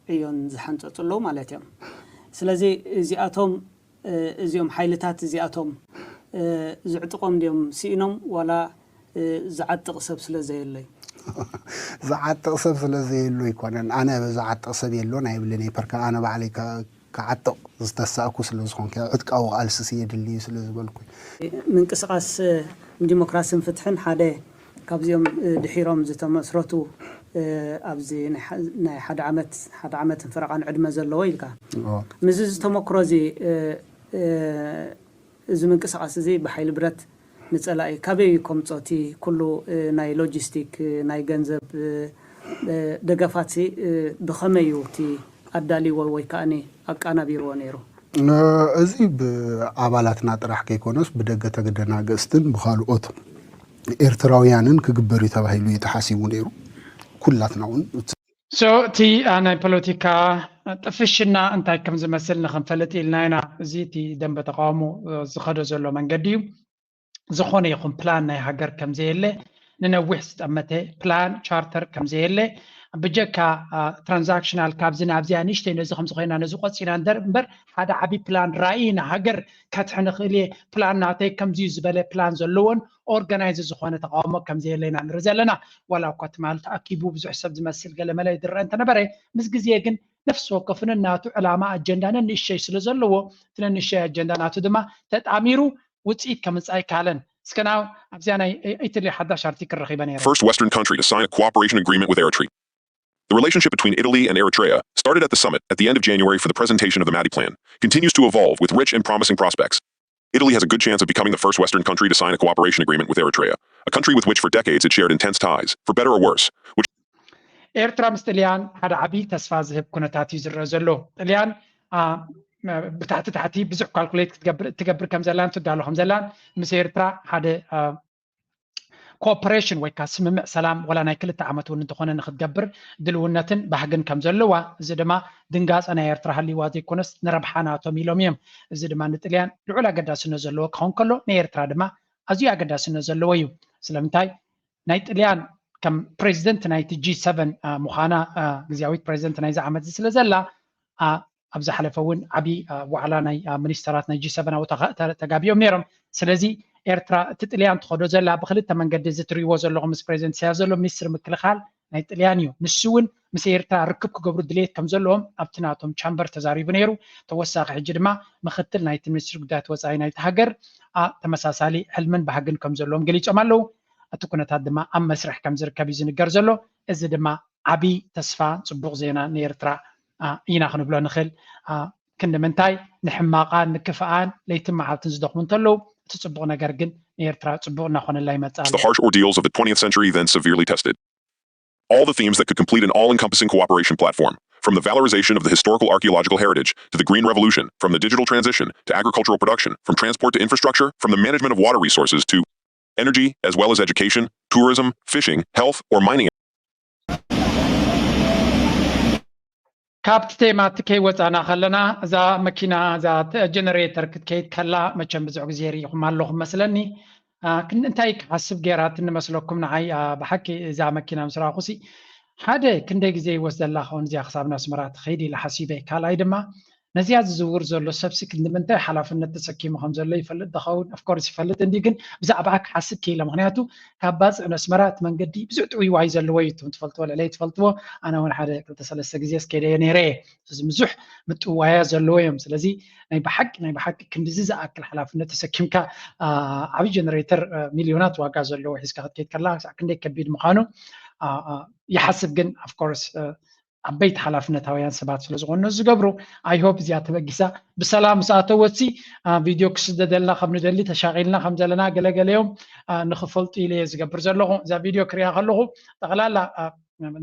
ዕዮን ዝሓንጸጹ ኣለዉ ማለት እዮም። ስለዚ እዚኣቶም፣ እ፣ እዚኦም ሓይልታት እዚኣቶም፣ እ፣ ዝዕጥቖም ድዮም ስኢኖም ዋላ፣ እ፣ ዝዓጥቕ ሰብ ስለ ዘየለዩ? ዝዓጥቕ ሰብ ስለ ዘየሎ ኣይኮነን። ኣነ ዝዓጥቕ ሰብ የሎን ኣይብልን እየ። ፐርከ ኣነ ባዕለይ ከ-፣ ክዓጥቕ ዝተሳእኩ ስለ ዝኾንኩ፣ ዕጥቃዊ ቃልሲ የድሊ እዩ ስለ ዝበልኩ። ምንቅስቓስ ዲሞክራስን ፍትሕን ሓደ ካብዚኦም፣ እ፣ ድሒሮም ዝተመስረቱ፣ እ፣ ኣብዚ ናይ ሓ-፣ ናይ ሓደ ዓመት፣ ሓደ ዓመትን ፈረቓን ዕድመ ዘለዎ ኢልካ። ኦ። ምስዚ ዝተመክሮ እዚ፣ እ፣ እ፣ እዚ ምንቅስቓስ እዚ ብሓይሊ ብረት ንጸላኢ ካበይ እዩ ከምጾ? እቲ ኩሉ፣ እ፣ ናይ ሎጂስቲክ፣ እ፣ ናይ ገንዘብ፣ እ፣ እ፣ ደገፋትሲ፣ እ፣ ብኸመይ እዩ እቲ ኣዳልይዎ ወይ ከኣ ኣቃናቢርዎ ነይሩ? እ፣ እዚ ብኣባላትና ጥራሕ ከይኮነስ ብደገ ተገደናገጽትን ብኻልኦት ኤርትራውያንን ክግበር እዩ ተባሂሉ እዩ ተሓሲቡ ነይሩ። ኩላትና እውን So እቲ፣ አ፣ ናይ ፖለቲካ ጥፍሽና እንታይ ከም ዝመስል ንኽንፈልጥ ኢልና ኢና። እዚ እቲ ደንበ ተቃውሞ፣ እ፣ ዝኸዶ ዘሎ መንገዲ እዩ። ዝኾነ ይኹን ፕላን ናይ ሃገር ከም ዘየለ፣ ንነዊሕ ዝጠመተ ፕላን ቻርተር ከም ዘየለ፣ ብጀካ ትራንዛክሽናል ካብዚ ናብዚኣ ንእሽተይ ነዚ ከምዚ ኮይና ነዚ ቆፂና እንበር እምበር ሓደ ዓብዪ ፕላን ራእይ ንሃገር ከትሕ ንኽእል እየ ፕላን ናተይ ከምዚ እዩ ዝበለ ፕላን ዘለዎን ኦርጋናይዝ ዝኾነ ተቃውሞ ከም ዘየለ ኢና ንርኢ ዘለና። ዋላ እኳ ትማሊ ተኣኪቡ ብዙሕ ሰብ ዝመስል ገለመለ ይድረአ እንተነበረ ምስ ግዜ ግን ነፍሲ ወከፍ ነናቱ ዕላማ ኣጀንዳ ነንእሸይ ስለ ዘለዎ እቲ ነንእሸይ ኣጀንዳ ናቱ ድማ ተጣሚሩ ውፅኢት ከምፅእ ኣይከኣለን። እስከ ናብ ኣብዚኣ ናይ ኢትሊ ሓዳሽ ኣርቲክል ረኺበ ነይረ። First Western country to sign a cooperation agreement with Eritrea. The relationship between Italy and Eritrea started at the summit at the end of January for the presentation of the Mahdi Plan, continues to evolve with rich and promising prospects. Italy has a good chance of becoming the first Western country to sign a cooperation agreement with Eritrea, a country with which for decades it shared intense ties, for better or worse, which ኤርትራ ምስ ጥልያን ሓደ ዓብዪ ተስፋ ዝህብ ኩነታት እዩ ዝረአ ዘሎ። ጥልያን ብታሕቲ ታሕቲ ብዙሕ ካልኩሌት ክትገብር እትገብር ከም ዘላን ትዳሎ ከም ዘላን ምስ ኤርትራ ሓደ ኮኦፐሬሽን ወይ ከዓ ስምምዕ ሰላም ወላ ናይ ክልተ ዓመት እውን እንተኾነ ንክትገብር ድልውነትን ባህግን ከም ዘለዋ፣ እዚ ድማ ድንጋፀ ናይ ኤርትራ ሃልይዋ ዘይኮነስ ንረብሓ ናቶም ኢሎም እዮም። እዚ ድማ ንጥልያን ልዑል ኣገዳስነት ዘለዎ ክኸውን ከሎ ንኤርትራ ድማ ኣዝዩ ኣገዳስነት ዘለዎ እዩ። ስለምንታይ ናይ ጥልያን ከም ፕሬዚደንት ናይቲ ጂ ሰቨን ምዃና፣ ግዝያዊት ፕሬዚደንት ናይዚ ዓመት እዚ ስለ ዘላ ኣብ ዝሓለፈ እውን ዓብዪ ዋዕላ ናይ ሚኒስተራት ናይ ጂ ሰቨን ኣብኡ ተጋቢኦም ነይሮም። ስለዚ ኤርትራ እቲ ጥልያን ትኸዶ ዘላ ብክልተ መንገዲ እዚ ትሪእዎ ዘለኹም ምስ ፕሬዚደንት ኢሳያስ ዘሎ ሚኒስትሪ ምክልኻል ናይ ጥልያን እዩ። ንሱ እውን ምስ ኤርትራ ርክብ ክገብሩ ድሌት ከም ዘለዎም ኣብቲ ናቶም ቻምበር ተዛሪቡ ነይሩ። ተወሳኺ ሕጂ ድማ ምክትል ናይቲ ሚኒስትሪ ጉዳያት ወፃኢ ናይቲ ሃገር ተመሳሳሊ ሕልምን ባህግን ከም ዘለዎም ገሊፆም ኣለዉ። እቲ ኩነታት ድማ ኣብ መስርሕ ከም ዝርከብ እዩ ዝንገር ዘሎ። እዚ ድማ ዓብዪ ተስፋ ፅቡቕ ዜና ንኤርትራ ኢና ክንብሎ ንኽእል። ክንዲ ምንታይ ንሕማቓን ንክፍኣን ለይትን መዓልትን ዝደኽሙ እንተለዉ እቲ ፅቡቕ ነገር ግን ንኤርትራ ፅቡቕ እናኾነላ ይመፅእ ኣሎ። The harsh ordeals of the twentieth century then severely tested all the themes that could complete an all-encompassing cooperation platform, from the valorization of the historical archaeological heritage to the green revolution, from the digital transition to agricultural production, from transport to infrastructure, from the management of water resources to energy, as well as education, tourism, fishing, health, or mining. ካብቲ ቴማ እቲ ከይወፃና ከለና እዛ መኪና እዛ ጀነሬተር ክትከይድ ከላ መቸም ብዙሕ ግዜ ርኢኹም ኣለኹም መስለኒ። እንታይ ክሓስብ ገይራትኒ መስለኩም ንዓይ ብሓቂ እዛ መኪና ምስ ረኣኹሲ ሓደ ክንደይ ግዜ ይወስደላ ኸውን እዚኣ ክሳብ ናስመራ ትኸይድ ኢለ ሓሲበ። ካልኣይ ድማ ነዚኣ ዝዝውር ዘሎ ሰብሲ ክንዲ ምንታይ ሓላፍነት ተሰኪሙ ከም ዘሎ ይፈልጥ ዝኸውን ኦፍኮርስ ይፈልጥ እንዲ ግን ብዛዕባኣ ክሓስብ ክኢለ። ምክንያቱ ካብ ባፅዕ ነስመራ እቲ መንገዲ ብዙሕ ጥውይዋይ ዘለዎ እዩ። እቶም ትፈልጥዎ ልዕለይ ትፈልጥዎ ኣነ እውን ሓደ ክልተ ሰለስተ ግዜ ስከደዮ ነይረ እየ። እዚ ብዙሕ ምጥዋያ ዘለዎ እዮም። ስለዚ ናይ ብሓቂ ናይ ብሓቂ ክንድዚ ዝኣክል ሓላፍነት ተሰኪምካ ዓብዪ ጀነሬተር ሚልዮናት ዋጋ ዘለዎ ሒዝካ ክትከይድ ከላ ክሳዕ ክንደይ ከቢድ ምዃኑ ይሓስብ። ግን ኣፍኮርስ ዓበይቲ ሓላፍነታውያን ሰባት ስለ ዝኾኑ ዝገብሩ ኣይሆፕ እዚኣ ተበጊሳ ብሰላም ምስ ኣተወትሲ ቪድዮ ክስደደልና ከም ንደሊ ተሻቒልና ከም ዘለና ገለገለዮም ንክፈልጡ ኢለ እየ ዝገብር ዘለኹ። እዛ ቪድዮ ክሪኣ ከለኹ ጠቕላላ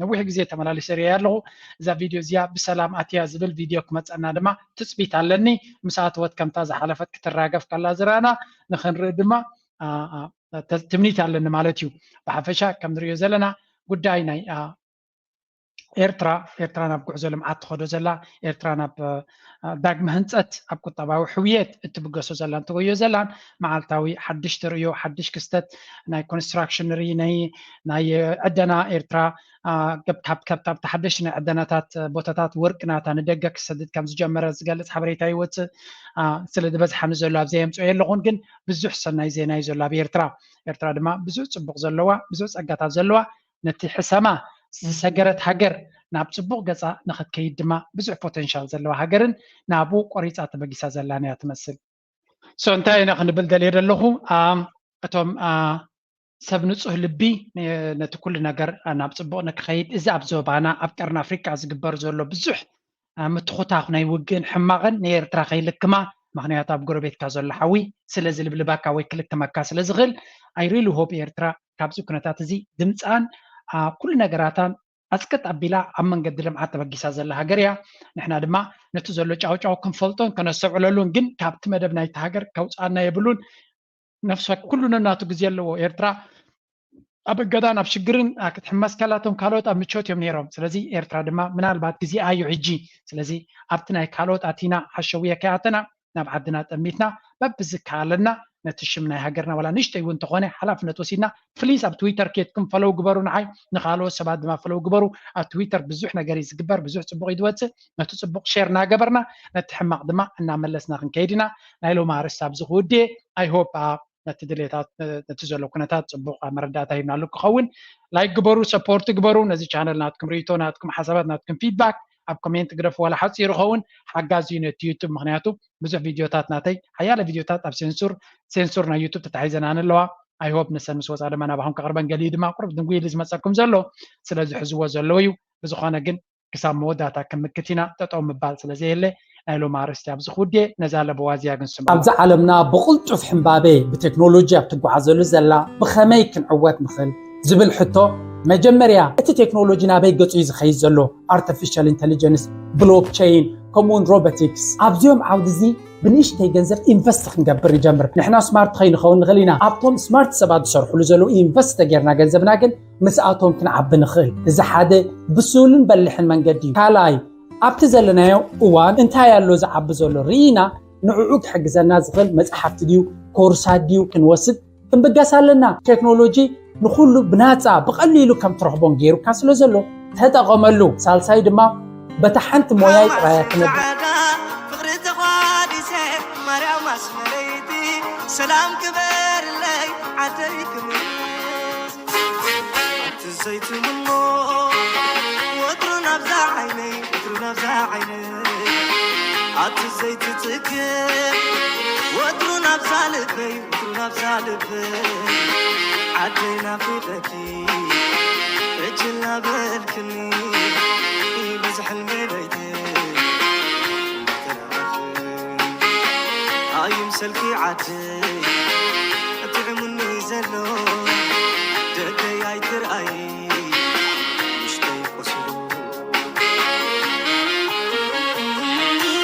ነዊሕ ግዜ ተመላሊሰ ሪኣ ኣለኹ። እዛ ቪድዮ እዚኣ ብሰላም ኣትያ ዝብል ቪድዮ ክመፀና ድማ ትፅቢት ኣለኒ። ምስ ኣተወት ከምታ ዝሓለፈት ክትራገፍ ከላ ዝረኣና ንክንርኢ ድማ ትምኒት ኣለኒ ማለት እዩ። ብሓፈሻ ከም ንሪኦ ዘለና ጉዳይ ናይ ኤርትራ ኤርትራ ናብ ጉዕዞ ልምዓት ትኸዶ ዘላ ኤርትራ ናብ ዳግመ ህንፀት ኣብ ቁጠባዊ ሕውየት እትብገሶ ዘላን ትጎዮ ዘላን መዓልታዊ ሓድሽ ትርእዮ ሓድሽ ክስተት ናይ ኮንስትራክሽን ንርኢ ናይ ዕደና ኤርትራ ካብ ከብታ ብቲ ሓደሽቲ ናይ ዕደናታት ቦታታት ወርቂ ናታ ንደገ ክሰድድ ከም ዝጀመረ ዝገልፅ ሓበሬታ ይወፅእ። ስለ ዝበዝሓ ንዘሎ ኣብዘ የምፅኦ የለኹን ግን ብዙሕ ሰናይ ዜና እዩ ዘሎ ኣብ ኤርትራ። ኤርትራ ድማ ብዙሕ ፅቡቕ ዘለዋ ብዙሕ ፀጋታት ዘለዋ ነቲ ሕሰማ ዝሰገረት ሃገር ናብ ፅቡቕ ገፃ ንክትከይድ ድማ ብዙሕ ፖተንሻል ዘለዋ ሃገርን ናብኡ ቆሪፃ ተበጊሳ ዘላን እያ ትመስል። ሶ እንታይ ኢና ክንብል ደልየ ዘለኹ እቶም ሰብ ንፁህ ልቢ ነቲ ኩሉ ነገር ናብ ፅቡቕ ንክኸይድ እዚ ኣብ ዞባና ኣብ ቀርኒ ኣፍሪቃ ዝግበር ዘሎ ብዙሕ ምትኹታኽ ናይ ውግእን ሕማቕን ንኤርትራ ከይልክማ ምክንያቱ ኣብ ጎረቤትካ ዘሎ ሓዊ ስለ ዝልብልባካ ወይ ክልክመካ ስለ ዝኽእል I really hope ኤርትራ ካብዚ ኩነታት እዚ ድምፃን ኩሉ ነገራታን ኣፅቅጥ ኣቢላ ኣብ መንገዲ ልምዓት ተበጊሳ ዘላ ሃገር እያ። ንሕና ድማ ነቲ ዘሎ ጫውጫው ክንፈልጦን ከነስተውዕለሉን ግን ካብቲ መደብ ናይቲ ሃገር ከውፅኣና የብሉን። ነፍሲ ኩሉ ነናቱ ግዜ ኣለዎ። ኤርትራ ኣብ እገዳን ኣብ ሽግርን ክትሕመስ ከላ እቶም ካልኦት ኣብ ምቾት እዮም ነይሮም። ስለዚ ኤርትራ ድማ ምናልባት ግዜኣ እዩ ሕጂ። ስለዚ ኣብቲ ናይ ካልኦት ኣቲና ሓሸውየ ከይኣተና ናብ ዓድና ጠሚትና በብዝከኣለና ነቲ ሽም ናይ ሃገርና ዋላ ንእሽተይ እውን እንተኾነ ሓላፍነት ወሲድና፣ ፕሊዝ ኣብ ትዊተር ኬድኩም ፈለው ግበሩ፣ ንዓይ ንካልኦት ሰባት ድማ ፈለው ግበሩ። ኣብ ትዊተር ብዙሕ ነገር እዩ ዝግበር፣ ብዙሕ ፅቡቅ እዩ ዝወፅእ። ነቲ ፅቡቅ ሼር እናገበርና ነቲ ሕማቅ ድማ እናመለስና ክንከይድ ኢና። ናይ ሎሚ ኣርእስቲ ኣብዚ ክውድእ። ኣይ ሆፕ ነቲ ድሌታት፣ ነቲ ዘሎ ኩነታት ፅቡቅ መረዳእታ ሂብናሉ ክኸውን። ላይክ ግበሩ፣ ሰፖርት ግበሩ። ነዚ ቻነል ናትኩም ርእይቶ፣ ናትኩም ሓሳባት፣ ናትኩም ፊድባክ ኣብ ኮሜንት ግደፉ። ዋላ ሓፂሩ ይኸውን ሓጋዚ እዩ ነቲ ዩቱብ፣ ምክንያቱ ብዙሕ ቪድዮታት ናተይ ሓያለ ቪድዮታት ኣብ ሴንሱር ሴንሱር ናይ ዩቱብ ተታሒዘናን ኣለዋ። ኣይ ሆፕ ንሰን ምስ ወፃ ድማ ናባኹም ከቅርበን፣ ገሊኡ ድማ ቁሩብ ድንጉይ ኢሉ ዝመፀኩም ዘሎ ስለዚ ሕዝዎ ዘለዎ እዩ። ብዝኾነ ግን ክሳብ መወዳእታ ክምክት ኢና። ጠጠው ምባል ስለ ዘየለ ናይ ሎም ኣርእስቲ ኣብዚ ክውድየ። ነዛ ለበዋ እዚኣ ግን ስምዑ። ኣብዚ ዓለምና ብቕልጡፍ ሕምባቤ ብቴክኖሎጂ ኣብ ትጓዓዘሉ ዘላ ብኸመይ ክንዕወት ንኽእል ዝብል ሕቶ፣ መጀመርያ እቲ ቴክኖሎጂ ናበይ ገጹ እዩ ዝኸይድ ዘሎ? ኣርቲፊሻል ኢንተሊጀንስ፣ ብሎክቸይን፣ ከምኡውን ሮቦቲክስ። ኣብዚኦም ዓውዲ እዚ ብንእሽተይ ገንዘብ ኢንቨስት ክንገብር ንጀምር። ንሕና ስማርት ከይንኸውን ንኽእል ኢና። ኣብቶም ስማርት ሰባት ዝሰርሕሉ ዘለዉ ኢንቨስት ተጌርና ገንዘብና ግን ምስኣቶም ክንዓቢ ንኽእል። እዚ ሓደ ብሱልን በሊሕን መንገዲ እዩ። ካልኣይ፣ ኣብቲ ዘለናዮ እዋን እንታይ ኣሎ ዝዓቢ ዘሎ ርኢና ንዕኡ ክሕግዘና ዝኽእል መጽሓፍቲ ድዩ ኮርሳት ድዩ ክንወስድ ክንብገስ ኣለና። ቴክኖሎጂ ንኹሉ ብናጻ ብቐሊሉ ከም ትረኽቦን ገይሩካ ስለ ዘሎ ተጠቐመሉ። ሳልሳይ ድማ በታ ሓንቲ ሞያይ ጥራያ ክነብር። ፍቕሪ ተቋዲሰ ማርያም ኣስመረይቲ ሰላም ክበርለይ ዓደይ ክምስ ኣቲ ዘይትምኖ ወትሩ ናብዛ ዓይነይ ወትሩ ናብዛ ዓይነይ ኣቲ ዘይትጽግብ ወትሩ ናብዛ ልበይ ወትሩ ናብዛ ልበይ ዓደይ ናፊቐኪ እጅ እናበልክኒ በዚ ሕልመይ ለይቲ ኣይምሰልኪ ዓደይ